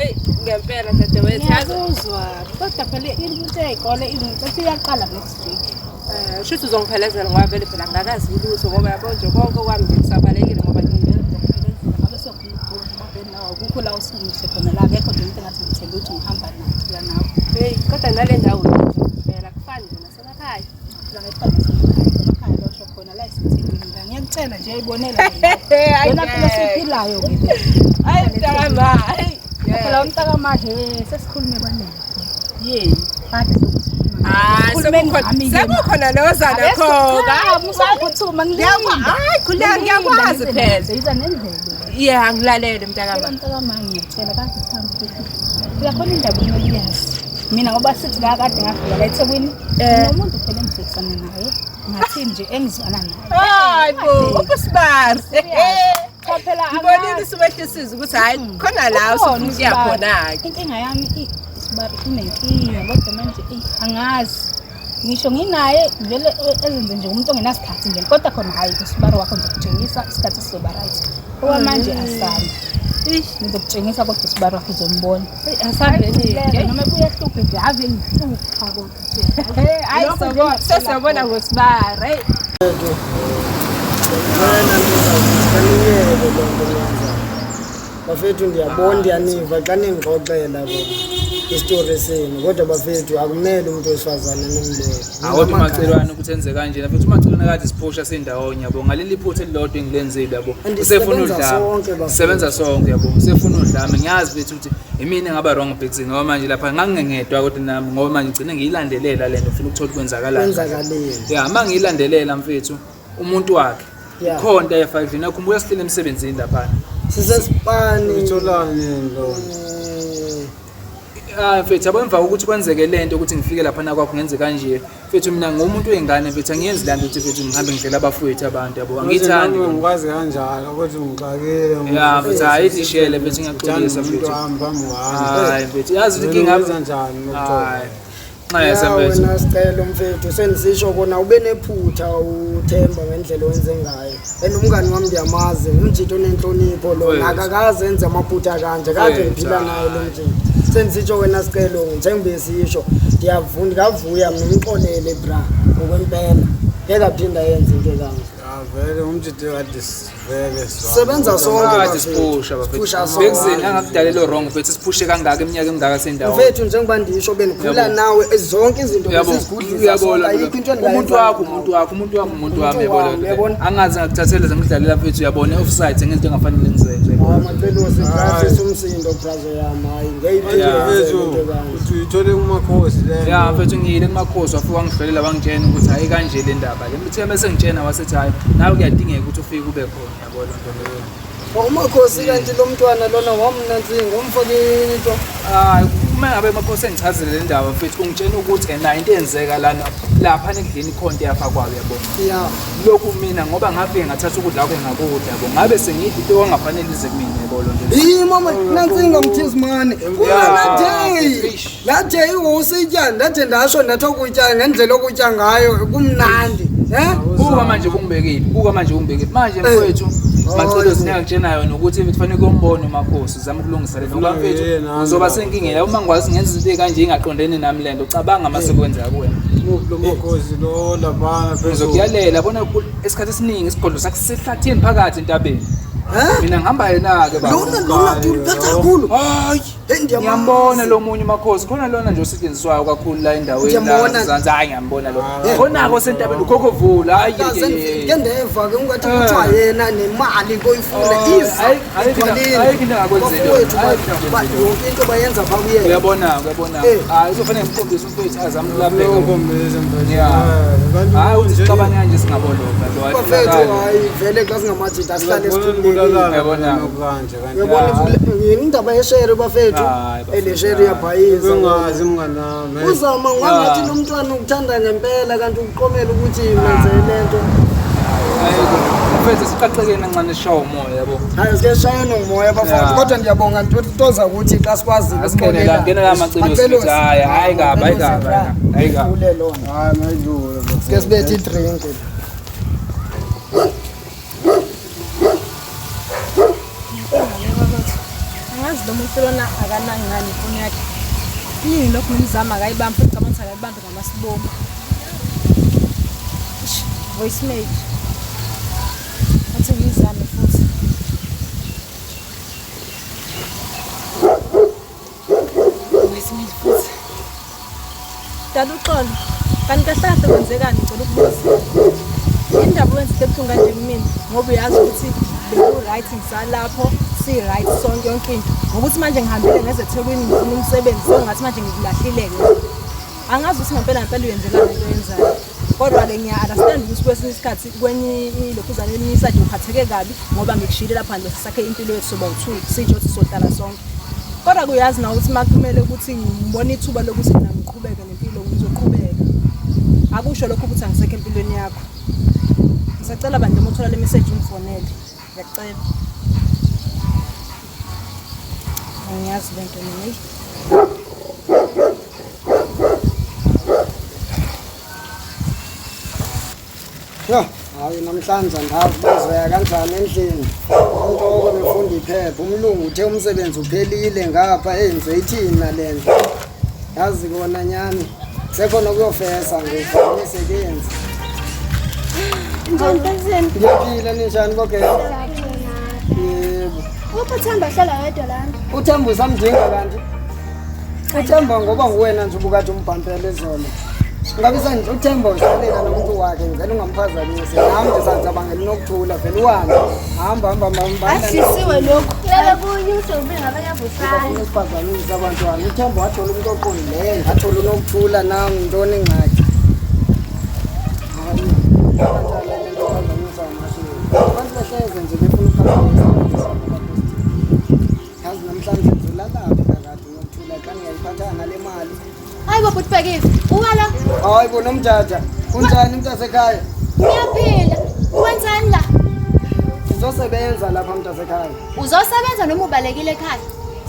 Eyi ngempela dadewethu yazi Ngiyakuzwa. Kodwa phela into ey'kole izinto siyaqala next week. eh, shuthi uzongiphelezela ngoba vele phela angakazi lutho ngoba yabo nje konke kwami nje kusabalekile ngoba Ngempela ngizokuphelezela ngabe siyokhuluma ngoba vele nawe akukho la usungihle khona la akekho nje umuntu engathi ngithembe ukuthi ngihamba naye la nawe. Hey, kodwa nale ndawo phela kufani nje nasemakhaya. Phela ngekufana nasemakhaya emakhaya la usho khona la iseThekwini la ngiyakutshela nje uyayibonela wena. Hayi, Yona phela ngeke. siphilayo ke le. Hayi mntakama, hayi. Phela umntakamahe sesikhulume kwanele. Yey, kade sokukhuluma. Ah, Khulumeni ngami-ke sekukhona nozana khona. Musaphuthuma ngilinda. Hayi, khuleka ngiyakwazi phela. Yiza nendlela. Yeah, ngilalele mntakama. Mntakama ngiyakutshela kade sihambe futhi. Uyakhona indaba okumele uyazi. Mina ngoba sithi kakade ngafika la eThekwini, nomuntu phela engihlekisana naye. Ngathi nje engizwana naye. Hayi bo, ubusibari. Cha phela Ngibonile angazi. usubehlisile ukuthi hayi khona la Ukhona usufuna ukuya usibari. khona-ke. Inkinga yami isibari unenkinga kodwa manje eyi, angazi. Ngisho nginaye vele ezenze nje umuntu ongenasikhathi nje kodwa khona hhayi usibari wakho ngizokutshengisa isikhathi sizoba right. Okwamanje asambe. Ngizokutshengisa kodwa usibari wakho uzombona. Asambeni-ke. Noma ebuye ehluphe nje ave ngihlupha kodwa nje. Hayi sobona, sesiyabona ngosibari. Hey. Wena ntokazi, kaniyeke loo nto niyenzayo. Bafethu ndiyabona ndiyaniva xa nindixoxela bona isitori senu kodwa bafethu akumele umuntu wesifazane nimbeke. Awodwa umacelwane ukuthi enze kanjena futhi umacelwane kade siphusha sindawonye yabo ngaleli phutha elilodwa engilenzile yabo And usefuna sisebenza udlame sonke, bafethu. sisebenza sonke yabo usefuna udlame ngiyazi mfethu ukuthi imina engaba wrong bhekisini ngoba manje lapha ngangingedwa kodwa nami ngoba manje ngigcine ngiyilandelela le nto ngifuna ukuthola ukwenzakalani Kwenzakaleni? ya uma ngiyilandelela mfethu umuntu wakhe Yeah. Khona into ayefaka endlini. Nakhumbula sihlele emsebenzini laphana. Sisesipani. Uyitholani lo? Ah mfethu yabo emva kokuthi kwenzeke lento ukuthi ngifike laphana kwakho ngenze kanje. Mfethu mina ngumuntu wengane mfethu angiyenzi lento ukuthi mfethu ngihambe ngidlela abafowethu abantu yabo. Angithandi. Nami ngikwazi kanjalo ukuthi ngixakile. Ya mfethu hayi idishele mfethu ngiyaxolisa Umuntu mfethu. wami phambi kwami. Hayi mfethu yazi ukuthi inkinga Wenza njani lokuthola? Hayi. Nxese Ya mfethu. wena Sicelo mfethu sendisisho kona ube nephutha uThemba ngendlela owenze ngayo. And umngani wami ndiyamazi, ngumjito onenhlonipho lo. Mfethu. Akakaze enze amaphutha kanje, kade Mfethu, ngiphila naye lo hayi. mjito. Sendisitsho wena Sicelo njengoba sisho, ndiyavuna ndingavuya mina umxolele bra ngokwempela. Ngeke aphinde ayenze into kanje. Ya vele umjito kade sivele sizwana. Sebenza sonke Kade bafethu. siphusha bafethu. Siphusha sonke. Bekuzeni angakudalelo wrong mfethu siphushe kangaka iminyaka emingaka sendawo. Mfethu njengoba ndisho bendikhula Yabo. nawe zonke izinto Uyabo, besizigudlisa uyabo sonke lo- ayikho into umuntu endingayenza wakho nawe. umuntu wakho umuntu wami umuntu wami Umuntu yabo wami, lo uyabona? angaze ngakuthathela ngidlalela mfethu uyabona offside ngezinto engafanele ngizenze Hayi Macelosi bra umsindo brazo yami hayi ngeke Ya. Mfethu into kanje. uthi uyithole kumakhosi le. Ya mfethu ngiyile kumakhosi wafika wangihlolela wangitshena ukuthi hayi kanje le ndaba le mthe bese ngitshena wasethi hayi nawe kuyadingeka ukuthi ufike ube khona yabo lo nto leyo. Umakhosi kanti lo mntwana lona wamnansinga umfake into. Hayi uma ngabe amakhosi engichazele le ndaba mfethu ungitshena ukuthi ena into eyenzeka lana lapha endlini khona into eyafakwayo uyabona. Ya. Lokhu mina ngoba ngafike ngathatha ukudla kwakhe ngakudla yabo ngabe sengidla into ongafanele ize kumina yabo lo nto leyo. Yi mama nansinga mthizimane. Ya. Kuna day. La day wawusitya ndathi ndasho ndathi ukutya ngendlela okutya ngayo kumnandi. Eh? Buka manje kungibekile, buka manje kungibekile. Manje mfowethu, Macelo singakutshena yona ukuthi kufanele kuyombona umakhosi uzame ukulungisa le nto. Ngoba mfethu Yena, nami uzoba baba. senkingeni uma ngikwazi ngenza izinto ey'kanje ingaqondene nami le nto. Cabanga mase kwenzeka kuwena. Muphi lo makhosi lo laphana phezulu. Ngizokuyalela bona esikhathi esiningi isigodlo sakhe sisehlathini phakathi entabeni. Eh? Mina ngihamba yena-ke baba. Lona lona tuliphatha kakhulu. Hayi. Hey ndiyamazi. Ngiyambona lo munye umakhosi khona lona nje osetshenziswayo kakhulu la endaweni la Ngiyambona. Mzansi. Hayi ngiyambona lo. Ah. Khona-ke osentabeni ukhokho vula. Hayi ye, ye, ye. Ke ndeva ke ungathi Eh. kuthiwa yena nemali koyifuna Oh, iza ayikho into engakwenzeli yona, Bafowethu, ayikho into engakwenzeli yona. yonke into bayenza phaa kuyena. Uyabona, uyabona. Eh. Hayi uzofanele ngimkhombise umfethu azame ukulapheka. Uyokhombisa mfethu. Yeah. Kanti Hayi ukuthi nje- sixabane kanje singaboloka lo. Bafethu hayi vele xa singamajita asihlale sikhululekile. Uyabona. Kanje kanti. Uyabona yini indaba yeshere bafethu? Hayi, bafethu, Le shere hayi. iyabhayiza. Bengazi mnganami. Uzama ngangathi Ya. lo mntwana ukuthanda ngempela kanti ukuqomela ukuthi menze le nto. Ayikho. Mfethu siqaqekeni kancane sishawa umoya yabo. Hayi sike shayeni ngumoya bafowethu Ya. kodwa ndiyabonga ntoza ukuthi xa sikwazile Asingene la, ngene la Macelosi mfethu. Hayi, hayi kabi, hayi kabi, hayi kabi. Ule lona. Hayi mayidlule. bafethu. Sike sibethe idrink. Angazi lo muntu lona akanangani ifoni yakhe. Yini lokhu ngimzama akayibambi futhi cabanga ukuthi akayibambi ngamasibomu. Eish, voicemail. Athi ngiyizame futhi. Voicemail futhi. Dala uxolo. Kanti kahle kahle kwenzekani ngicela ukubuza. Indaba wenza into ebuhlungu kanje kumina ngoba uyazi ukuthi beku-right ngisalapho si-right sonke yonke into ngokuthi manje ngihambile ngeze eThekwini ngifuna umsebenzi sengathi manje ngikulahlile-ke angazi ukuthi ngempela ngempela uyenzelani lento oyenzayo kodwa-ke ngiya-understand ukuthi kwesinye isikhathi kwenye ilokhuzane elinye iside uphatheke kabi ngoba ngikushiyile lapha handle sisakhe impilo yethu soba u-two sitsho ukuthi sohlala sonke kodwa kuyazi nawe ukuthi uma kumele ukuthi ngibone ithuba lokuthi mina ngiqhubeke nempilo ngizoqhubeka akusho lokho ukuthi angisekho empilweni yakho ngisacela bandla uma uthola le message ungifonele ngiyakucela angiyazi le nto mina eyi. Yho, hayi namhlanje andazi bazoya kanjani endlini. Umntu oko befunda iphepha, umlungu uthe umsebenzi uphelile ngapha, eyi ngizoyithini nale nto. Yazi kona nyani, sekhona ukuyofesa ngoku imisebenzi. Njani Benzeni? Ngiyaphila ninjani bogela? Yebo. Uphi uThemba hlala wedwa lana? uThemba usamdinga kanti? uThemba ngoba nguwena nje ubukade umbhampela izolo. Ngabe sanje uThemba uhlalela nomuntu wakhe ngicela ungamphazamisi. Nami ndisacabangela unokuthula vele uhambe. Hamba hamba hamba. Ahlisiwe lokhu. Lele ku-YouTube ngabanye abusana. Bafuna usiphazamisa abantwana. uThemba wathola umuntu oqondileyo, ngathola unokuthula nami ntoni ingxaki. Hayi, abantwana le nto iphazamisa amashini. Abantu bahleze nje befuna ukuphatha. Yazi namhlanje ngizolalaphi kakade nokuthula xa ngiyayiphatha nale mali. Hayi bo bhuti Bhekile, uwala. Hayi bo nomjaja, kunjani mntasekhaya? Ngiyaphila. Wenzani la? Ngizosebenza lapha mntasekhaya. Uzosebenza noma ubalekile ekhaya?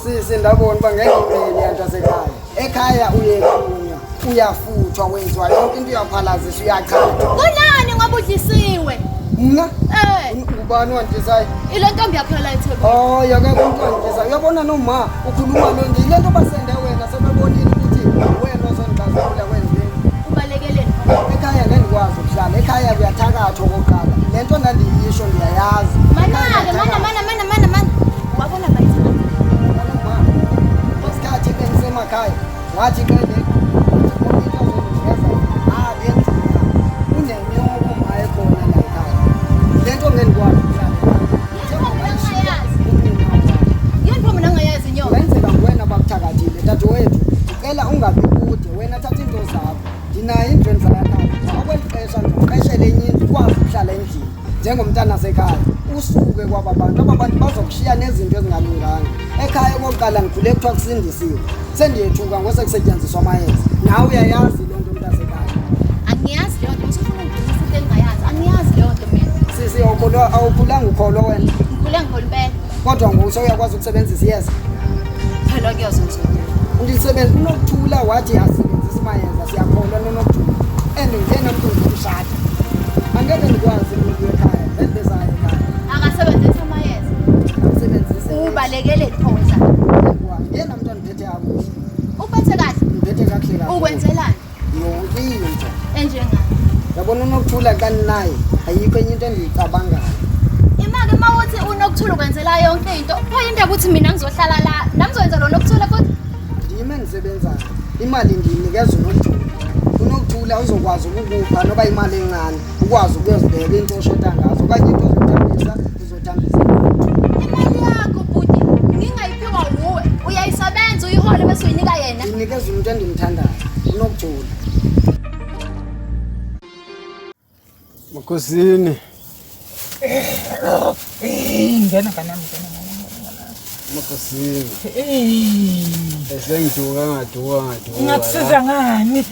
Sisi ndabona uba ngeke iphele yantasekhaya. Ekhaya uyekhunywa, uyafuthwa, wenziwa yonke into uyaphalazisa uyachatha. Kunani ngoba udlisiwe? Mna? Eh. Ngubani wandlisayo? Ile ntombi yakho la eThekwini. Oh, yakekho umntu wandlisayo. Uyabona noma ukhuluma lo nje ile nto basende wena sebebonile ukuthi wena ozondixazulula kwenzeni. Ubalekeleni? Ekhaya ngeke ndikwazi ukuhlala. Ekhaya kuyathakathwa okokuqala. Le nto ndandiyisho ndiyayazi. Mana-ke, mana mana mana mana mana. Wabona bayithanda. Ngesikhathi bengisemakhaya wathi qede unenyoka uma ekhona la ekhaya. Le nto ngeke ndikwazi ukuhlala ekhaya. Yini pho mina ngingayazi inyoka? Kungenzeka nguwena bakuthakathile dadewethu, ndicela ungabi kude wena thatha iinto zakho. Ndinayo indlu endizayakhayo. Okweli xesha ndizoqeshela enye indlu ukwazi ukuhlala endlini njengomntana sekhaya. Usuke kwaba bantu, aba bantu bazokushiya nezinto ezingalunganga. Ekhaya okokuqala ndikhule kuthiwa kusindisiwe. Sendiyethuka ngosekusetyenziswa amayeza. Nawe uyayazi loo nto mntasekhaya. Angiyazi leyo nto. Usufuna ungidumisa into engingayazi. Angiyazi leyo nto mina. Sisi awukholwa awukhulanga ukholwa wena. Ngikhule ngikholwa impela. Kodwa ngoku sewuyakwazi ukusebenzisa iyeza. Phela kuyozenziwa. Ndisebenza uNokuthula wathi asebenzisa mayeza siyakholwa noNokuthula. And ngena mntu ngomshada. Angeke ndikwazi ukuya ekhaya, ndendizayo ekhaya. Akasebenzisi amayeza. Asebenzise. Ubalekeleni pho wenza? Ngena mntu andiphethe kakuhle. Uphethe kahle. Ndiphethe kakuhle kakhulu. Ukwenzelani? Yonke into. Enjengani? Yabona uNokuthula xa ndinaye ayikho enye into endiyicabangayo. Imake uma uthi uNokuthula ukwenzela yonke into, pho yindaba ukuthi mina ngizohlala la, nami ngizoyenza lo Nokuthula futhi? Ndim endisebenzayo. Imali ndiyinikeza uNokuthula. UNokuthula uzokwazi ukukupha noba imali encane, ukwazi ukuyozibheka into oshota ngazo okanye into ozothambisa, uzothambisa. Imali yakho bhuti, ngingayiphiwa wuwe. Uyayisebenza uyihole bese uyinika yena. Ndiyinikeza umuntu endimthandayo, uNokuthula. Makhosini. Ngena ngane yami, ngena ngane. Makhosini. Eh, Esengiduka ngaduka ngaduka. Ngingakusiza ngani?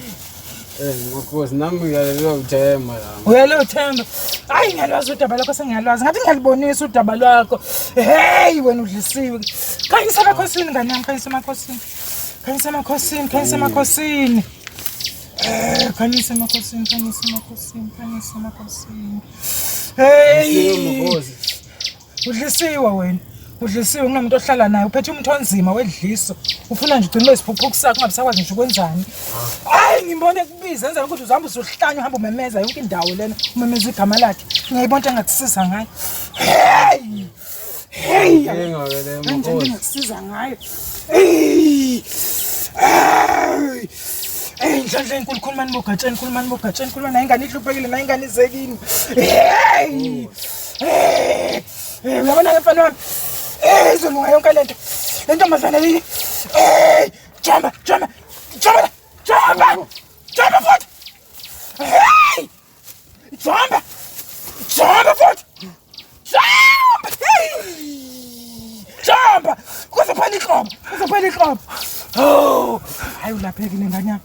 Eh makhosi nami ngiyalelwa uthemba la. Uyalo Themba. Hayi ngiyalwazi udaba lwakho sengiyalwazi. Ngathi ngiyalibonisa udaba lwakho. Hey wena udlisiwe. Khanyisa emakhosini ngane yami, khanyisa emakhosini. Khanyisa emakhosini, khanyisa emakhosini. Eh, khanyisa emakhosini, khanyisa emakhosini, khanyisa emakhosini. Hey! Makhosi. Udlisiwe wena. Udlisiwe kunomuntu ohlala naye uphethe umuntu onzima wedliso. Ufuna nje ugcine isiphukuphuku sakho ungabe sakwazi ngisho ukwenzani. Hayi ngibone kubiza enza ukuthi uzihamba usuhlanya uhamba umemeza yonke indawo lena umemeza igama lakhe. Ngiyayibona into engakusiza ngayo. Hey! Hey! Inkinga ke le Manje into makhosi. engakusiza ngayo. Hey! Hey! Hey, nhlanhla enkulu khulumani bogatsheni khulumani bogatsheni khulumani nayo ingane ihluphekile nayo ingane izekini. Hey! Hey! Hey, uyabona ke mfana wami? Hey, izolunga yonke lento. Le ntombazane le. Hey! Jamba, jamba. Jamba. Jamba. Jamba futhi. Hey! Jamba. Jamba futhi. Jamba. Hey! Jamba. Kuzophela inhlobo. Kuzophela inhlobo. Oh, hayi ulaphekile ngane yami.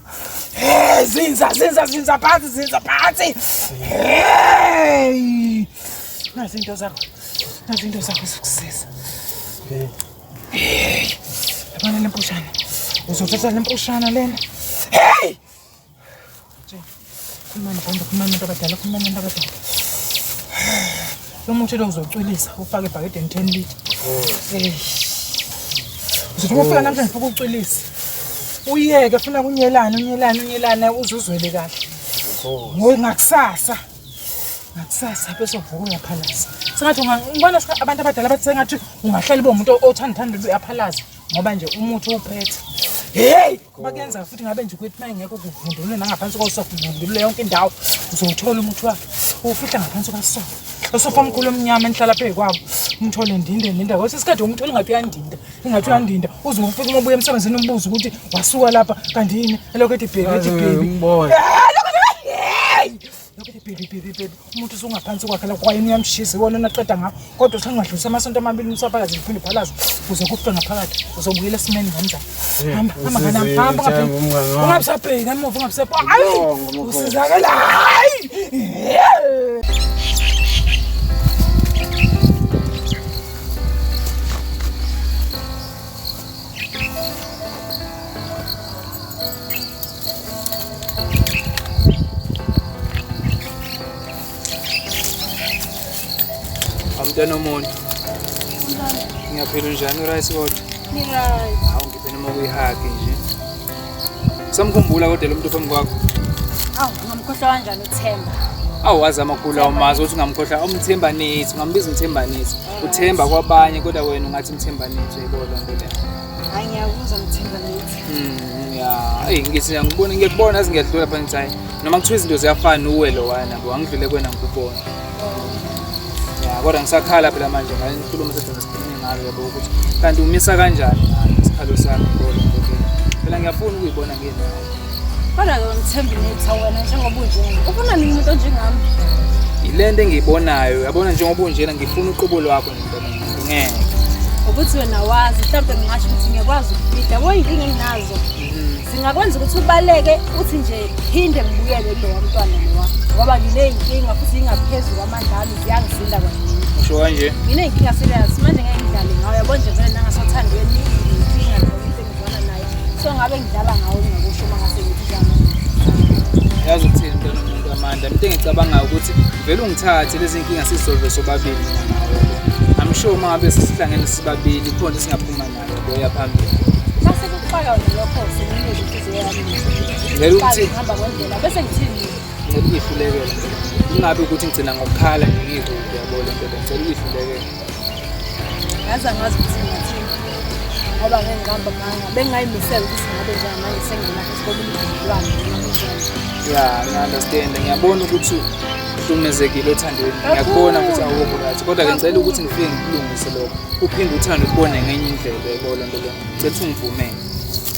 Hey, zinza, zinza, zinza phansi, zinza phansi. Hey! Nazi into zakho. Nazi into zakho zokusiza. Hey! Yabona le mpushana. Uzothatha le mpushana lena. Hey! Khulumani bonke, khulumani abantu abadala, khulumani abantu abadala. Lo muthi lo uzocwilisa ufake ebhakedeni 10 litre. Hey. Uzothi uma ufika namhlanje ufike ucwilise. Uyeke funa kunyelana, unyelane, unyelane uzuzwele kahle. Ngakusasa. Ngakusasa bese uvuka uyaphalaza. Sengathi ungibona abantu abadala bathi sengathi ungahlala ube umuntu othanda thanda uyaphalaza ngoba nje umuthi uwuphethe. Hey, bakuyenza futhi ngabe nje ukuthi mayingekho kuvundulule nangaphansi kosofa uvundulule yonke indawo uzowuthola umuthi wakhe uwufihla ngaphansi kwasofa. Usofa omkhulu omnyama enihlala phezu kwabo umthole ndinde ndinda kwesinye isikhathi umthole ngathi uyandinda ingathi uyandinda uze ufike uma ubuya emsebenzini umbuze ukuthi wasuka lapha kanti yini elokhu ethi baby ethi baby. Ngibona. Eh, lokhu ethi, hey! Lokho baby baby baby umuntu usungaphansi kwakhe la kwayini uyamshisa iwona onaqeda ngakho kodwa usengadlulisa amasonto amabili umsapakazi liphinde phalaze uze kufe ngaphakathi uzobuyela esimeni ngomzana hamba hamba ngane usizile, hamba Themba, umngani wami. ungabisabheki emuva ungabisabheki hayi Ngiyabonga, makhosi. usizakela hayi Amntana omuntu. Ngiyaphila unjani urice kodwa? Ngi-right. Hawu ngiphe noma kuyihagi nje. Usamkhumbula kodwa lo muntu phambi kwakho. Awu, ngamkhohlwa kanjani uThemba? Awu wazi amakhulu awumazi ukuthi ungamkhohlwa umthemba nithi ungambiza umthemba nithi. Uthemba kwabanye kodwa wena ungathi umthemba nithi uyayibona loo nto leyo. Hayi ngiyakuzwa Mthemba nithi. Ya, eyi ngithi ngikubona ngiyakubona azi ngiyadlula phansi hayi. Noma kuthiwa izinto ziyafana uwe lo wena yabo angidlule kuwena ngikubona. Ya, kodwa ngisakhala phela manje ngayo inkulumo sedona sikhulume ngayo yabo ukuthi kanti umisa kanjani ngayo isikhalo sami yabo loo nto leyo. Phela ngiyafuna ukuyibona ngenayo. Kodwa-ke Mthemba nithi wena njengoba unjena. Ufuna nini umuntu onjengami? Yile nto engiyibonayo yabona njengoba unjena ngifuna uqobo lwakho nje mntwana ngeke. Ukuthi wena wazi mhlawumbe ngingasho ukuthi ngiyakwazi ukufida. Yabo iy'nkinga enginazo. Zingakwenza ukuthi ubaleke uthi nje phinde ngibuyele kulowa mntwana lowa. Ngoba nginey'nkinga futhi zingaphezu kwamandla ami ziyangisinda kwamina. Usho kanje? Nginey'nkinga serious manje ngeke ngidlale ngawe. Yabo nje vele nangasothandweni inkinga nje into engizwana nayo. So ngabe ngidlala ngawe ngingakusho uma ngase ngithi njengamanje. Yazi ukuthini mntwana omuntu Amanda, into engicabangayo ukuthi vele ungithathe lezi nkinga sizisolve sobabili mina nawe yabo. I'm sure uma ngabe sesihlangene sibabili khona singaphuma nayo yabo ya phambili. Mase kufaka wena lokho senginikeze inhliziyo yami. Ngeke ukuthi- ngihamba kwendlela bese ngithini? Ngicela ukuyihlulekela. Kungabi ukuthi ngigcina ngokukhala nje ngikude yabo le nto le. Ngicela ukuyihlulekela. Yazi angazi ukuthi ngingathini. Ngoba ngeke ngihamba manga. Bengingayimisela ukuthi ngabe njengamanje sengena futhi komunye ubudlelwano noma kunjani. Ya, ngiya-understand. Ngiyabona ukuthi uhlukumezekile othandweni. Ngiyakubona ukuthi awukho right. Kodwa-ke ngicela ukuthi ngifike ngikulungise lokho. Uphinde uthando ukubone ngenye indlela yabo le nto le. Ngicela ukuthi ungivumele.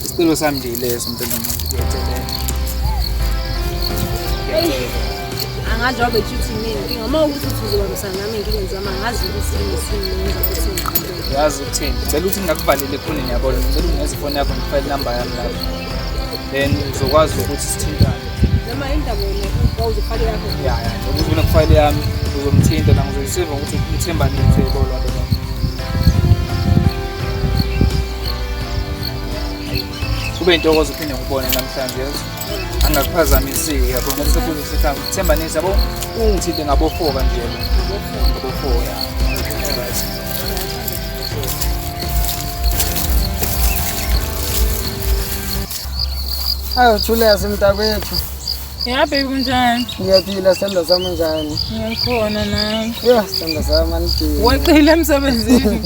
Isicelo sami nje yileso mntwana womuntu. Ngiyacelela. Ngiyacela. Angazi wabe ethi uthi mina inkinga uma ukuthi uthi uzobambisana nami ey'nkingeni zami angazi ukuthi yini ngenza ukuthi ngiqhubeke. Yazi ukuthini? Ngicela ukuthi ngingakuvaleli ekhoneni yabo. Ngicela unginikeze ifoni yakho ngifake inamba yami lapho. Then uzokwazi ukuthi sithintane. Noma indaba wena wawuzofake yakho. Ya, ya, nje ukuthi mina kufayile yami uzomthinta la ngizoyiseva ukuthi umthemba nini yebo loo nto leyo. Kube intokozo uphinde ngikubone namhlanje yazi. Angakuphazamiseki yabo ngoba seduze sekhaya. Themba nisi yabo ungithinte ngabo-4 kanje yabo. Ngabo-4 ya. Alright. Awu Thulasi mntakwethu. Ya baby kunjani? Ngiyaphila sithandwa sami unjani? Ngikhona nami. Yho sithandwa sami anidini. Weqile emsebenzini.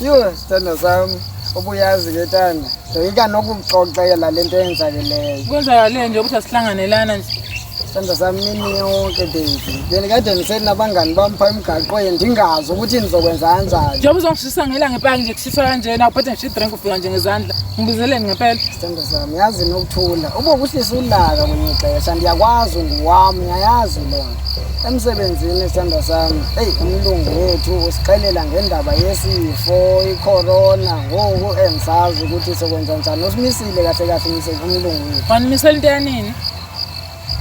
Yho sithandwa sami ubuyazi ke tanda. Ndoyika nokuxoxela le nto eyenzakeleyo. Kwenzakaleni nje ukuthi asihlangane lana nje. Sithandwa sami mini yonke baby. Bendikade ndisenabangani bam phaa emgaqweni ndingazi ukuthi ndizokwenza kanjani. Njengoba uzongishisa ngelanga epaki nje kushisa kanjena uphethe ngisho idrink ufika nje ngezandla. Ngibizeleni ngempela. Sithandwa sami yazi nokuthula. Ube kuhlisa ulaka kwenye ixesha ndiyakwazi unguwam uyayazi loo nto. Emsebenzini sithandwa sami, eyi umlungu wethu usixelela ngendaba yesifo ikhorona ngoku endisazi ukuthi sokwenza njani. Usimisile kahle kahle umlungu wethu. Wanimisela into yanini?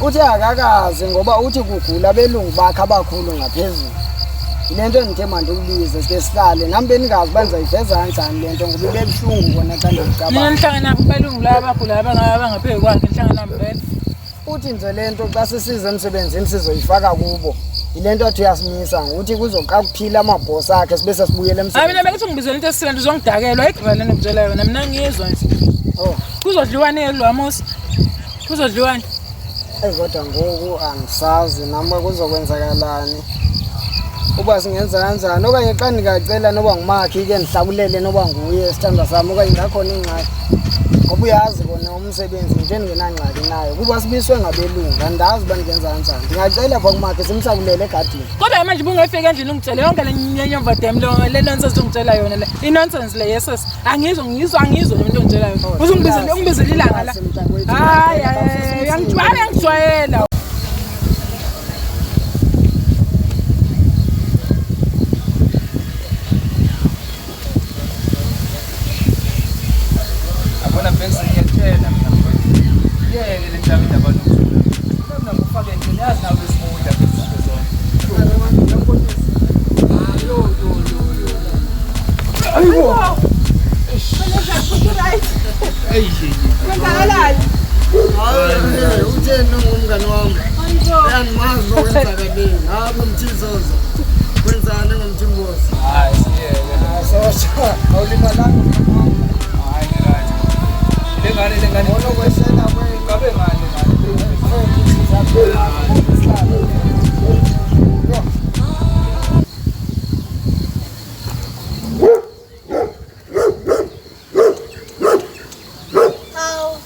Uthi akakazi ngoba uthi kugula abelungu bakhe abakhulu ngaphezulu. Yile nto endithe mandikubize sike sihlale nami bendingazi uba ndizayiveza kanjani le nto ngoba ibe buhlungu kona xa Nina ndiyicabanga. nihlangana nabo belungu laba abagulayo abangaphezu kwakhe nihlangana nabo vele. Uthi nje le nto xa sisiza emsebenzini sizoyifaka kubo. Yile nto athi uyasimisa ngokuthi kuzoqa kuphila amabhosi akhe sibe sesibuyela Hayi mina emsebenzini. bengithi ungibizela into esile nto uzongidakelwa ayikho vele ngikutshela yona mina ngiyizwa nje. Oh. Kuzodliwani kulowa muzi? Kuzodliwani? Eyi kodwa ngoku andisazi nami kuzokwenzakalani. Uba singenza kanjani okanye xa ndingacela noba ngumakhi ke ndihlakulele noba nguye sithandwa sami okanye ingakhona ingxaki. Ngoba uyazi kona umsebenzi into endingenangxaki nayo kuba sibiswe ngabelungu andazi uba ndingenza kanjani. Ndingacela phaa kumakhi simhlakulele egadini. Kodwa manje ubungefika endlini ungitshele yonke le nyenyova dam lo le nonsense ungitshela yona le. I-nonsense le yeses. Angizwa ngizwa angizwa nje into ongitshela yona. Uzungibizele ungibizele ilanga la. Hayi hayi uyangijwayela uyangijwayela. Uyena ongumngane wami. Uyangimazi okwenzakaleni. Hayi ngomthizozo. Kwenzani ngomthimbozi? Hayi siyeke. Sosha, awulimalanga mngani wami. Hayi right. Le ngane le ngane. Ngcono kweshela kwenu. Ngabe ngane ngane. Hawu.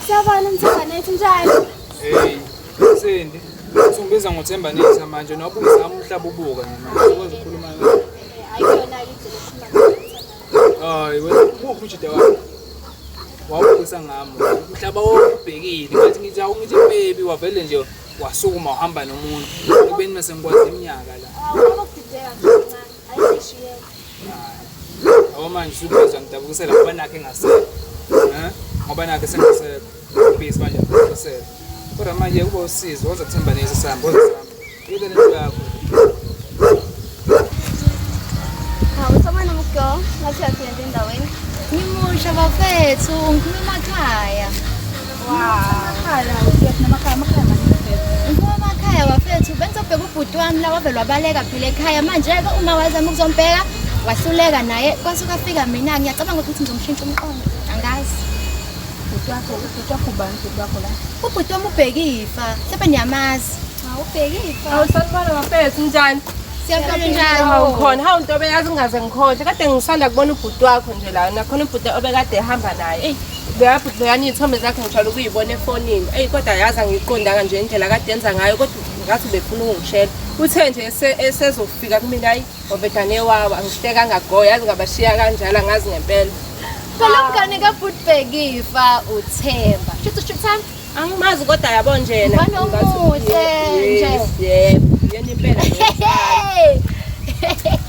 Siyabona mthanethu njani? Hey, Sindi. Usungibiza ngoThemba Nitha manje noba uzama umhlaba ubuka nje manje. Ukwazi ukukhuluma nawe. Ayiyona indlela yokukhuluma. Hayi wena uphi ujida wakho? Wawubukisa ngami. Umhlaba wonke ubhekile. Ngathi ngithi awu ngithi baby wavele nje wasukuma wahamba nomuntu. Ekubeni mase ngikwazi iminyaka la. Hawu, ngokudideka nje kancane. Ayisishiyeke. Yabo manje usubizwa ngidabukisela ngoba nakhe engasekho. Eh? Ngoba nakhe sengasekho. Ubhizi manje ngidabukisela. Kodwa manje kuba usizo woza kuthemba nesi sami, woza sami. Yike lento yakho. Hawu, sawubona mgo. Ngathi uyaphila endaweni. Ngimusha bafethu, ngikhuluma emakhaya. Amakhaya, uyaphi namakhaya, amakhaya maningi phela. Ngikhuluma emakhaya bafethu, bengizobheka ubhuti wami la wavele wabaleka phela ekhaya. Manje-ke uma wazama ukuzombheka, wahluleka naye kwasuka fika mina ngiyacabanga ukuthi ngizomshintsha umqondo. Angazi. Ubhuti wakho, ubhuti wakho ubani ubhuti wakho la? Ubhuti wami ubheke ifa, mhlawumbe niyamazi. Hawu, ubheke ifa. Hawu sanibona bafethu njani? Siyaphila njani? Hawu khona, hawu ntobe yazi ngingaze ngikhohle. Kade ngisanda kubona ubhuti wakho nje la, nakhona ubhuti obekade ehamba naye. Eyi, loya bhuti loyana iy'thombe zakhe ngijwayele ukuyibona efonini. Eyi kodwa yazi angiyiqondanga nje indlela kade enza ngayo kodwa ngathi ubefuna ukungishela. Uthe nje esezofika kumina hayi wavedane wawa angihlekanga go yazi ngabashiya kanjalo angazi ngempela. Phela umngane kabhuti Bhekifa uThemba. Shuthi shuthami. Angimazi kodwa yabo nje yena. Umfana omuhle nje. Yes, yebo. Yena impela.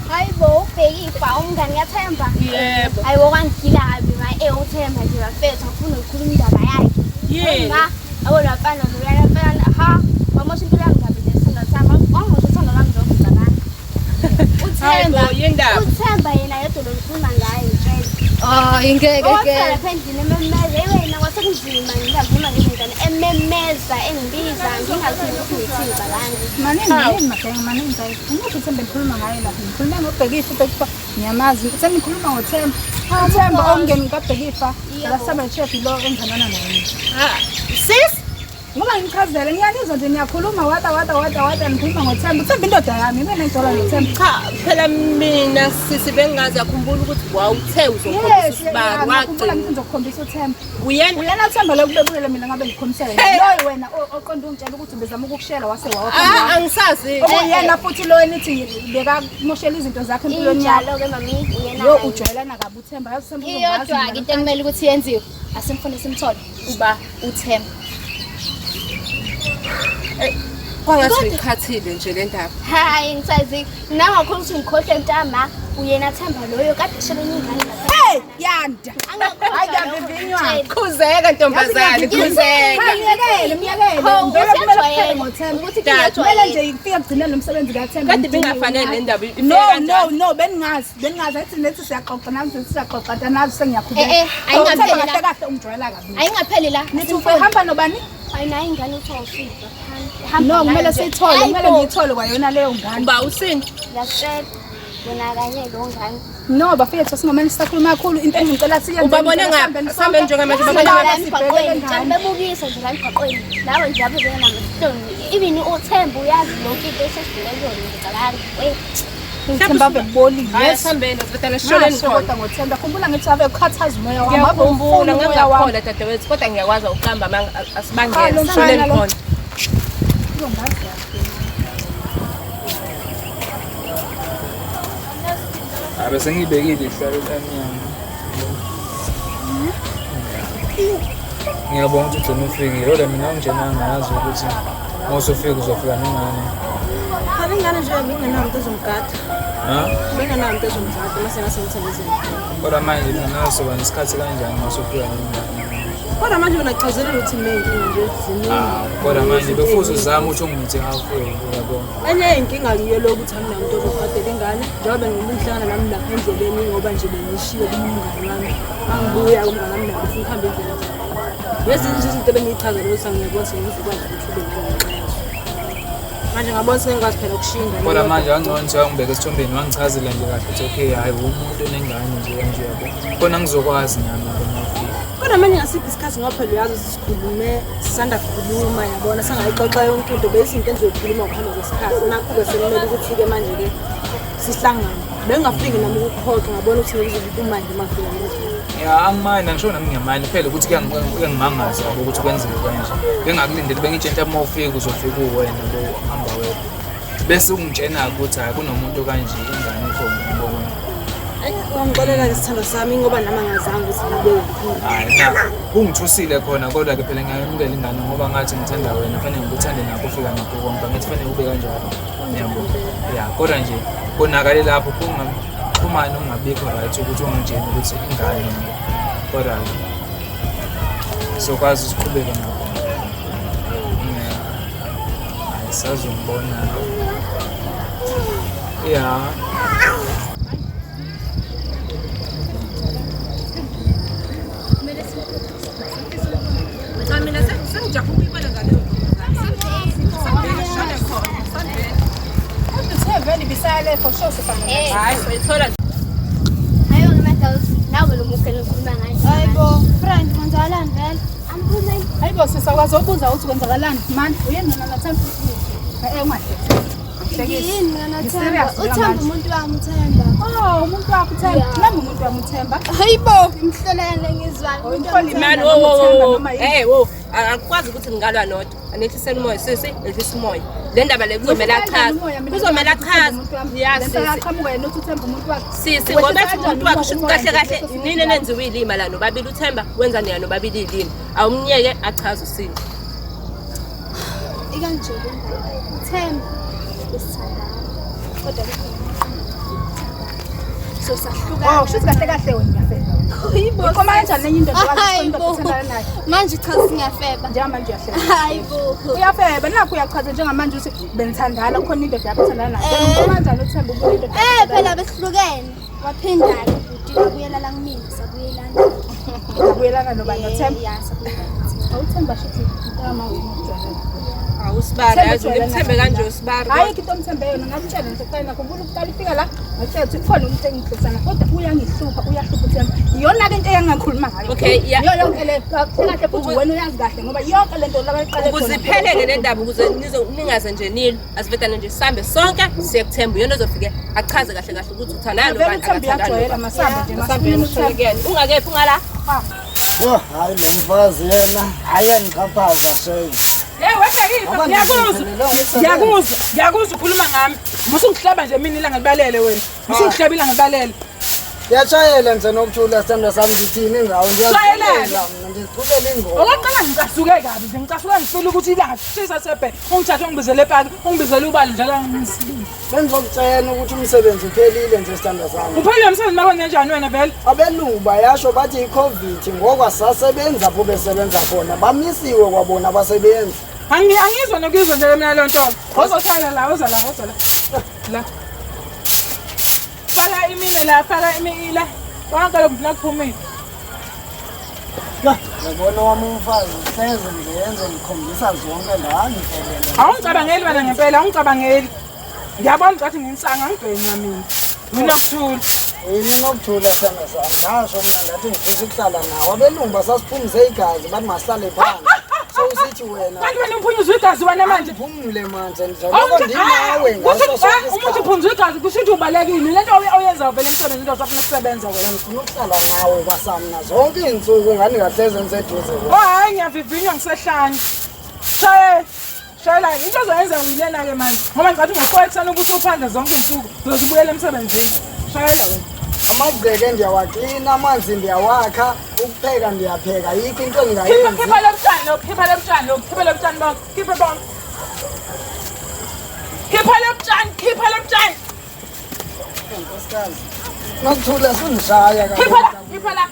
Hayi bo, uBhekifa umngane kaThemba. Yebo. Hayi bo kwangigila kabi ma eh uThemba nje bafethu ngifuna ukukhuluma indaba yakhe. Yini? Ma, yabo lwafana loyana mfana ha, wamosha impilo yami kabi nje isithando sami. Wangimosha uthando lwami lokhu ngicabanga. Hayi Uthemba, bo, yindaba. uThemba yena yedwa lo ngikhuluma ngaye ngitshela. Oh, ingeke Owafika ke. lapha endlini ememeza, eyi wena kwasekunzima ngingavuma ngezingane ememeza engibiza ngingazi ukuthi ngithini ngicabanga. Maningi maningi magenge maningi guys. Umuntu uThemba ngikhuluma ngaye la. Ngikhuluma ngoBhekifa, uBhekifa ngiyamazi. Sengikhuluma ngoThemba. uThemba omngeni kaBhekifa. La saba chef lo engizanana naye. Sis, Ngoba ngichazele ngiyanizwa nje niyakhuluma wada wada wada wada nikhuluma ngoThemba. uThemba indoda yami, mina ngijola noThemba. Cha, phela mina sisi bengingazi yakhumbula ukuthi wawuthe uzongikhombisa Yes, isibari ngiyakhumbula wagcina. ngithi ngizokukhombisa uThemba. Uyena Uyena uThemba lo kubebuyele mina ngabe ngikhombisele. Hey. Loyo wena oqonda ungitshela ukuthi ubezama ukukushela wase Ah, wawapha. angisazi. Okuyena futhi lo enithi bekamoshela izinto zakhe empilweni yakho. Injalo-ke mami, uyena Yo kanye. ujwayelana kabi uThemba. Yazi uThemba uzongazi iyodwa ke mina. into ekumele ukuthi yenziwe. Asimfune simthole. Uba uThemba. Kwangathi uyikhathile nje le ndaba. Hayi ngisazi nangakhona ukuthi ngikhohlwe mntama uyena Themba loyo kade eshela enye ingane lapha. Hey, yanda. Hayi kuyavivinywa. Khuzeka ntombazane, khuzeka. Cha, myekele, myekele. Hawu, Vele kumele kuphele usiyajwayela. ngoThemba. Ukuthi Kumele nje ifike kugcineni lo msebenzi kaThemba. Kade ibingafanele le ndaba ifike No, kanjani? no, no, beningazi. Beningazi athi nethi siyaxoxa nathi siyaxoxa nazi sengiyakhubeka. Eh, eh, ayingapheli Uthemba la. kahle kahle ungijwayela kabi. Ayingapheli la. Nithi uhamba nobani? Hayi nayo ingane uthiwa usipho. No, kumele siyithole, kumele ngiyithole kwayona leyo ngane. Uba usini? Ngiyakutshela wena kanye lo ngane. No, bafethu singamane sisakhuluma kakhulu into engicela siyenze. Ubabone ngaphi? Sihambe njengamanje, ubabone La ngaphi? emgwaqweni, tshela bebukisa nje la emgwaqweni. Nawe nje lapho benamahloni. Even uThemba uyazi yonke into esesidlule kuyona ngicabanga. We Uthemba ave kubolile. Hayi asihambeni sibetana sisholeni Ngasho khona. kodwa ngoThemba khumbula ngithi ave ukhathaza umoya wami. Ave Ngiyakhumbula ufuna umoya wami. ngingakhola dadewethu kodwa ngiyakwazi ukuqamba amanga Cha, asibangene lo sisholeni mfana lo. khona. Abe sengiyibekile ihlalo emnyango. Ngiyabonga ukuthi ugcine ufikile. Kodwa mina nginjena ngazi ukuthi uma usufika uzofika nengane. Phela ingane nje bengenayo umuntu ozomgada. Ha? Bengenayo umuntu ozomgada mase ngasemsebenzini. Kodwa manje mina nawe soba nesikhathi kanjani uma usufika nengane? Kodwa manje wena chazelela ukuthi mina inkinga nje ziningi. Ah, kodwa manje befuze uzame ukuthi ungithi halfway uyabona. Enye yey'nkinga yiyo lo ukuthi anginayo umuntu ozogadela ingane njengoba ngihlangana nami lapha endleleni ngoba nje bengishiye kumngani wami. Mangibuya umngani wami naye ufuna ukuhamba indlela. Ngezinye nje izinto ebengiyichazela ukuthi angiyakwazi ngizokwazi ukuthi ube nami ngenxa yazo. Manje ngabona sengikwazi phela ukushiya ingane. Kodwa manje kangcono nje wangibeka esithombeni wangichazela nje kahle ukuthi okay hhayi umuntu onengane nje kanje yabo. Khona ngizokwazi nami yabo uma ufika. Kodwa manje ngasiphi isikhathi ngoba phela uyazi ukuthi sikhulume sisanda kukhuluma yabona sangayixoxa yonke into beyizinto engizoyikhuluma ngokuhamba kwesikhathi. Nakho-ke sekumele ukuthi-ke manje-ke sihlangane. Bengingafiki nami ukukhohlwa ngabona ukuthi ngikuzobe kumanje uma ngifika ngizwe. Ya angimani angisho nami ngiyamani phela ukuthi kuyangimangaza yabo ukuthi kwenzeke kanje. Bengakulindele bengitshela uma ufika uzofika uwena bo hamba wedwa. Bese ungitshena ukuthi hayi kunomuntu kanje ingane ikhona yabo. Wangixolela-ke sithandwa sami ngoba nami angazange ukuthi ngibe kuphi. Hayi na kungithusile khona kodwa ke phela ngiyayamukela ingane ngoba ngathi ngithanda wena fanele ngikuthande nakho ufika nakho konke angithi fanele ube kanjalo. Yabo. Ya kodwa nje konakale lapho kungaxhumani ungabikho right ukuthi ungitshele ukuthi ingane kodwa sokwazi ukuqhubeka nakho. Yeah. Hayi sazongibona. Yeah. Cha mina sengijaha ukuyibona ngaleyo ntombazane. Sengishone khona, sondela. Kodwa uthe vele ibisayale for sure sifana. Hayi, soyithola Hayi wena girls, nawe lo muntu engikhuluma ngaye. Hayibo, friend kwenzakalani vele? Angikhulumi. Hayibo sisi awukazobuza ukuthi kwenzakalani. Man, uyena nona Nathemba. Eh ungahleki. Yini mina Ngi-serious Themba? Uthemba njengamanje. umuntu wami uThemba. Oh, umuntu wakho uThemba. Yeah. Nami umuntu wami uThemba. Hayibo, imhlolele ngizwayo. Oh, Umuntu wami imhlolele. Man, uThemba. wo wo Uthemba wo. noma yini. Hey, wo. Akukwazi ukuthi ngingalwa nodwa. Anehliseni umoya sisi, ehlisa umoya. Le ndaba le kuzomela achaze. Kuzomela achaze. Ya Lento sisi. yaqhamuka yena uthi uThemba umuntu wakhe. Sisi ngoba ethi umuntu wakhe shuthi kahle kahle nini enenziwe ilima la nobabili uThemba wenza niya nobabili ilima. Awumnyeke achaze usini. Ikanje le ndaba. Uthemba besithandana. Kodwa kukhona So sahlukana. Oh, shuthi kahle kahle wena uyafeba. Hayibo. Inkomo kanjani nenye indoda wakho Hayibo. othandana naye? Manje cha singiyafeba. Njengamanje uyafeba. Hayibo. Uyafeba nakho uyachaza njengamanje ukuthi benithandana kukhona indoda yakho othandana nayo. Eh. Inkomo kanjani uThemba ubuye indoda? Eh phela besihlukene. Waphindana ubhuti wabuyela la kumina sabuyelana. Ubuyelana nobani noThemba? Ya sabuyelana. Awuthemba shuthi intama uyimjwayele. Awusibari, yazi ngimthembe kanje usibari. Hayi into omthembe yona ngamtshela nje kuqala nakhumbula ukuqala ifika la ngatshela ukuthi kukhona umuntu engixoxisana kodwa uyangihlupha uyahlupha uThemba. Iyona ke into engangikhuluma ngayo. Okay, ya. Iyo yonke le kahle kahle futhi wena uyazi kahle ngoba yonke lento labayiqale Ukuze ipheleke le ndaba ukuze nizo ningaze nje nilo asivedane nje sihambe sonke siye kuThemba uyena ozofike achaze kahle kahle ukuthi uthandana Vele nobani uThemba uyajwayela masambe nje Masambe masikhuluma uThemba. kuyena. Ungakephi ungala? Yho, hayi lo mfazi yena, hayi uyandixhaphaza shame. Hey webhekile, Ngoba ngiyakuzwa. ngiziphelele umsebenzi. Ngiyakuzwa, ngiyakuzwa ukhuluma ngami. Musungihlaba nje mina ilanga libalele wena. Musungihlaba ilanga libalele. Ndiyatshayela nje nokuthula sithandwa sami ndithini ngawo Shayelana. ndiyaziculela mna ndiziculela ingoma. Okokuqala ngicasuke kabi nje ngicasuke ngifile ukuthi ilanga shisa sebhe. Ungithathe ungibizele epaki, ungibizele ubali njalo ngisibili. Bengizokutshela ukuthi umsebenzi uphelile nje sithandwa sami. Uphelile umsebenzi makwenze njani wena vele? Abelungu bayasho bathi i-COVID ngoku asasebenzi apho besebenza khona bamisiwe kwabona abasebenzi. Angizwa nokuyizwa nje mina leyo nto. Ozohlala la, oza la, oza la. La. Faka imine la, faka imine la. Konke lokhu la kuphumile. Yabona wami umfazi hleze nje yenze ngikhombisa zonke la ngiphelele. Awungicabangeli wena ngempela, awungicabangeli. Ngiyabona ukuthi nginsanga angibhenywa mina. Mina kuthula. Yini nokuthula sithandwa sami ngasho mina ndathi ngifisa ukuhlala nawe abelungu basasiphumze igazi bathi masihlale phansi. So usithi wena Kanti wena uphunyuzwa igazi wena manje. Phumule manje njalo ndinawe ngaso sonke Umuntu isikhathi. uphunzwa igazi kusho ukuthi ubalekile. Lento oyenzayo vele emsebenzini into osafuna ukusebenza wena. Ngifuna ukuhlala nawe kwasamna zonke iintsuku ngani ngahleze ngiseduze Oh hayi ngiyavivinywa ngisehlanye. Shaye. Shayela into ozoyenza uyilena ke manje. Ngoba ngicathi ngokuqoqa ekuseni ubuso uphandle zonke izinsuku uzoze ubuyele emsebenzini. Shayela wena. Amagceke ndiyawaklina, amanzi ndiyawakha, ukupheka ndiyapheka, ayikho into Khipha endingayenzi. khipha lobutshani lo, khipha lobutshani lo, khipha lobutshani bonke, khipha bonke. Khipha lobutshani, khipha lobutshani. Nkosikazi, Nokuthula sundishaya Khipha la, khipha la.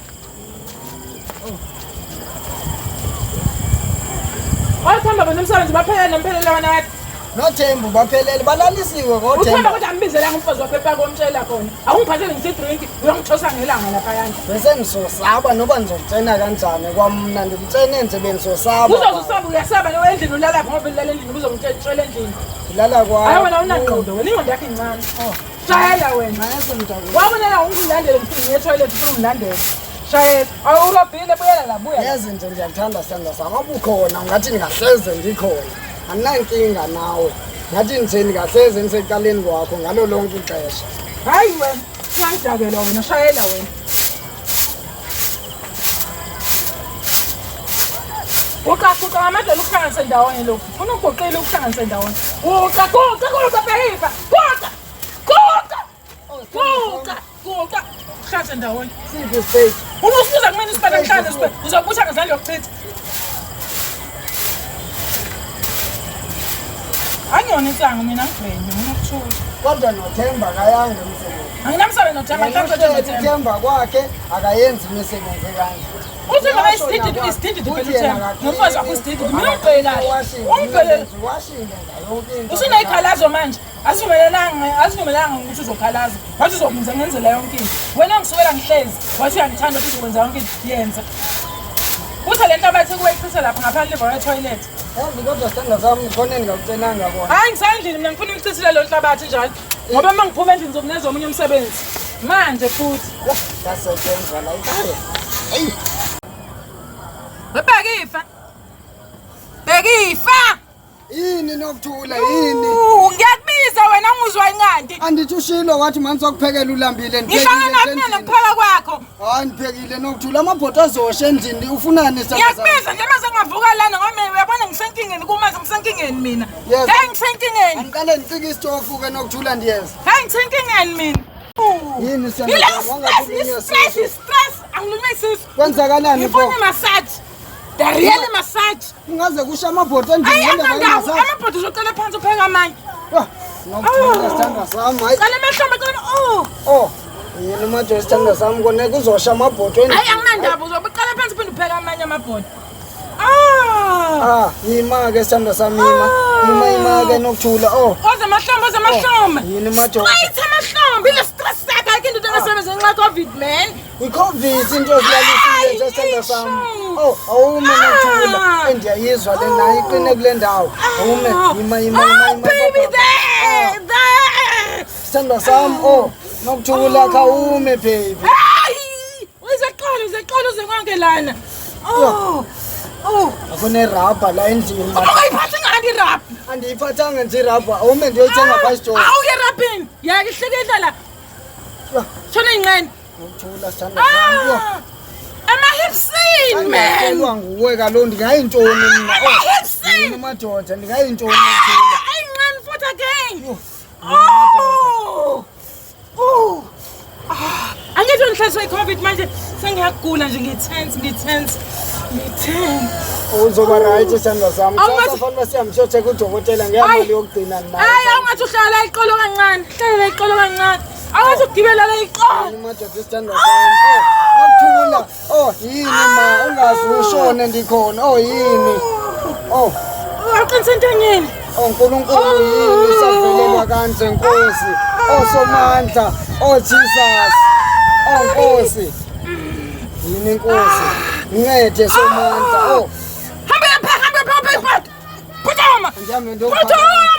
Wathamba bona umsebenzi baphela nemphelele wena wathi. Nothembu baphelele balalisiwe Uthemba kothemba. kodwa ambizelanga umfazi wakho epaka omtshela khona. Awungiphathele ngisho idrink, uyongithosa ngelanga laphayana. Bese ngizosaba noba ngizokutshena kanjani kwamna ndikutshene nje bengizosaba. Uzoze usabe uyasaba nawe endlini ulala ngoba ulala endlini uzongitshela endlini. Ulala kwakho. Hayi wena unangqondo wena ingqondo yakho incane. Shayela wena. Wabona la ungilandele ngifuna ngiye toilet ufuna ungilandele. Shayela. Awurobhile buyela la buya. Yazi nje ndiyakuthanda sithandwa sami abukhona ungathi ndingahleze ndikhona andinankinga nawe ngathi nje ndingahleze ndisekuqaleni kwakho ngalo lonke ixesha. Hayi wena, ungangidakelwa wena, shayela wena. Guqa guqa ngamadolo ukuhlanganise ndawonye lokhu. Ufuna uguqile ukuhlanganise ndawonye. Guqa guqa guqa bhekifa. Guqa. Guqa. Guqa guqa. Ukuhlanganise ndawonye. Siphi space? Uma usibuza kumina isipane kuhlangane isipane uzobusha ngezandla yokuchitha. Angiyona insangu mina ngibhenye nginokuthula. Kodwa noThemba akayanga emsebenzini. Anginamsebenzi noThemba, mhlawumbe Uhleli uThemba kwakhe akayenzi imisebenzi ekanje. Uthemba kayisididi isididi phela uThemba. Nomfazi wakho isididi. Mina ungibheke kahle. Ungibheke. Usuneyikhalazo manje. Asivumelelanga asivumelanga ukuthi uzokhalaza. Wathi uzokwenza ngenzela yonke into. Wena ngisukela ngihlezi wathi uyangithanda futhi uzokwenza yonke into. Yenza. Kuthe le nto abathe kuweqisa lapha ngaphandle kwa toilet. Yazi kodwa sithandwa sami khona endingakutshelanga kona. Hayi ngisendlini mina ngifuna ukuchithile lo nhlabathi njalo. Ngoba uma ngiphuma endlini ngizokuneza omunye umsebenzi. Manje futhi. Yasetshenzwa la ekhaya. Eyi. Bhekifa. Bhekifa. Yini Nokuthula yini? Ngiyakubiza wena unguzwa inqanti. Andithi ushilo wathi manje sokuphekela ulambile Ngihlangana naphi nokupheka kwakho? Hayi ndiphekile Nokuthula amabhoto azosha endlini ufunani sithandwa sami? Ngiyakubiza nje mase ngingavuka lana ngoba mina uyabona ngisenkingeni kumaze ngisenkingeni mina. Yes. Hey ngisenkingeni. Andiqale ndicike isitofu ke Nokuthula ndiyeza. Hey ngisenkingeni mina. Yini sithandwa Yile sami? Wangakhulunywa stress, sisu. stress, angilume isisu. Kwenzakalani pho? Ngifuna massage. The real massage. Ungaze kusha amabhoto endlini Ayi ngendaba akandawo, yemassage. amabhoto uzoqala phansi upheka amanye. Nokuthula sithandwa sami hayi. Qala emahlombe qala oh. Oh. Yini madoda sithandwa sami kona kuzosha amabhoto endlini. Hayi anginandaba uzobe uqala phansi uphinde upheka amanye amabhoto. Ah! Ah, yima ke sithandwa sami yima. Yima yima ke Nokuthula. Oh. Oze amahlombe, oze amahlombe. Yini madoda? Straight amahlombe, ile stress sakhe ayikho into engasebenza ngenxa ye-COVID man. I-COVID into ezilalisile nje sithandwa sami. Oh, awume Nokuthula. Endiyayizwa le nayo iqine kule ndawo. Awume yima yima yima yima. Baby there, there. Sithandwa sami oh, Nokuthula khawume baby. Hayi! Uzeqala, uzeqala uze konke lana. Oh. Oh. Akunerabha la endlini. Ungayiphathi ngani irabha? Andiyiphathanga nje irabha. Awume ndiyoyithenga phaa esitolo. Awuye erabheni. Yeke ihlekehla la. Shona ingcene. Nokuthula sithandwa sami. Yho. Ah! Emahipsini man. Andiyahlelwa nguwe kaloku ndingayintoni mna. Oh, yini madoda ndingayintoni Nokuthula. Ayinqani futhi again. Oh! Oh! Ah, Angeke ngihlaliswe i-COVID manje sengiyagula nje ngi-tense ngi-tense ngi-tense. Uzoba right sithandwa sami. Awungathi- Kusasa fanele sihambe siyochecka udokotela ngeyamali yokugcina nayo. Hayi awungathi uhlala la iqolo kancane, hlala la iqolo kancane. Awungathi ugibela la iqolo. Yini madoda sithandwa sami. Oh, Nokuthula. Oh, yini ma ungazi ushone ndikhona. Oh, yini. Oh. Aqinise entanyeni. Oh nkulunkulu yini usavelelwa kanje Nkosi. Oh Somandla. Oh Jesus. Oh Nkosi. Yini Nkosi. Ncede Somandla. Oh. Hamba yapha, hamba yapha, hamba yapha. Phuthuma. Ndihambe Phuthuma.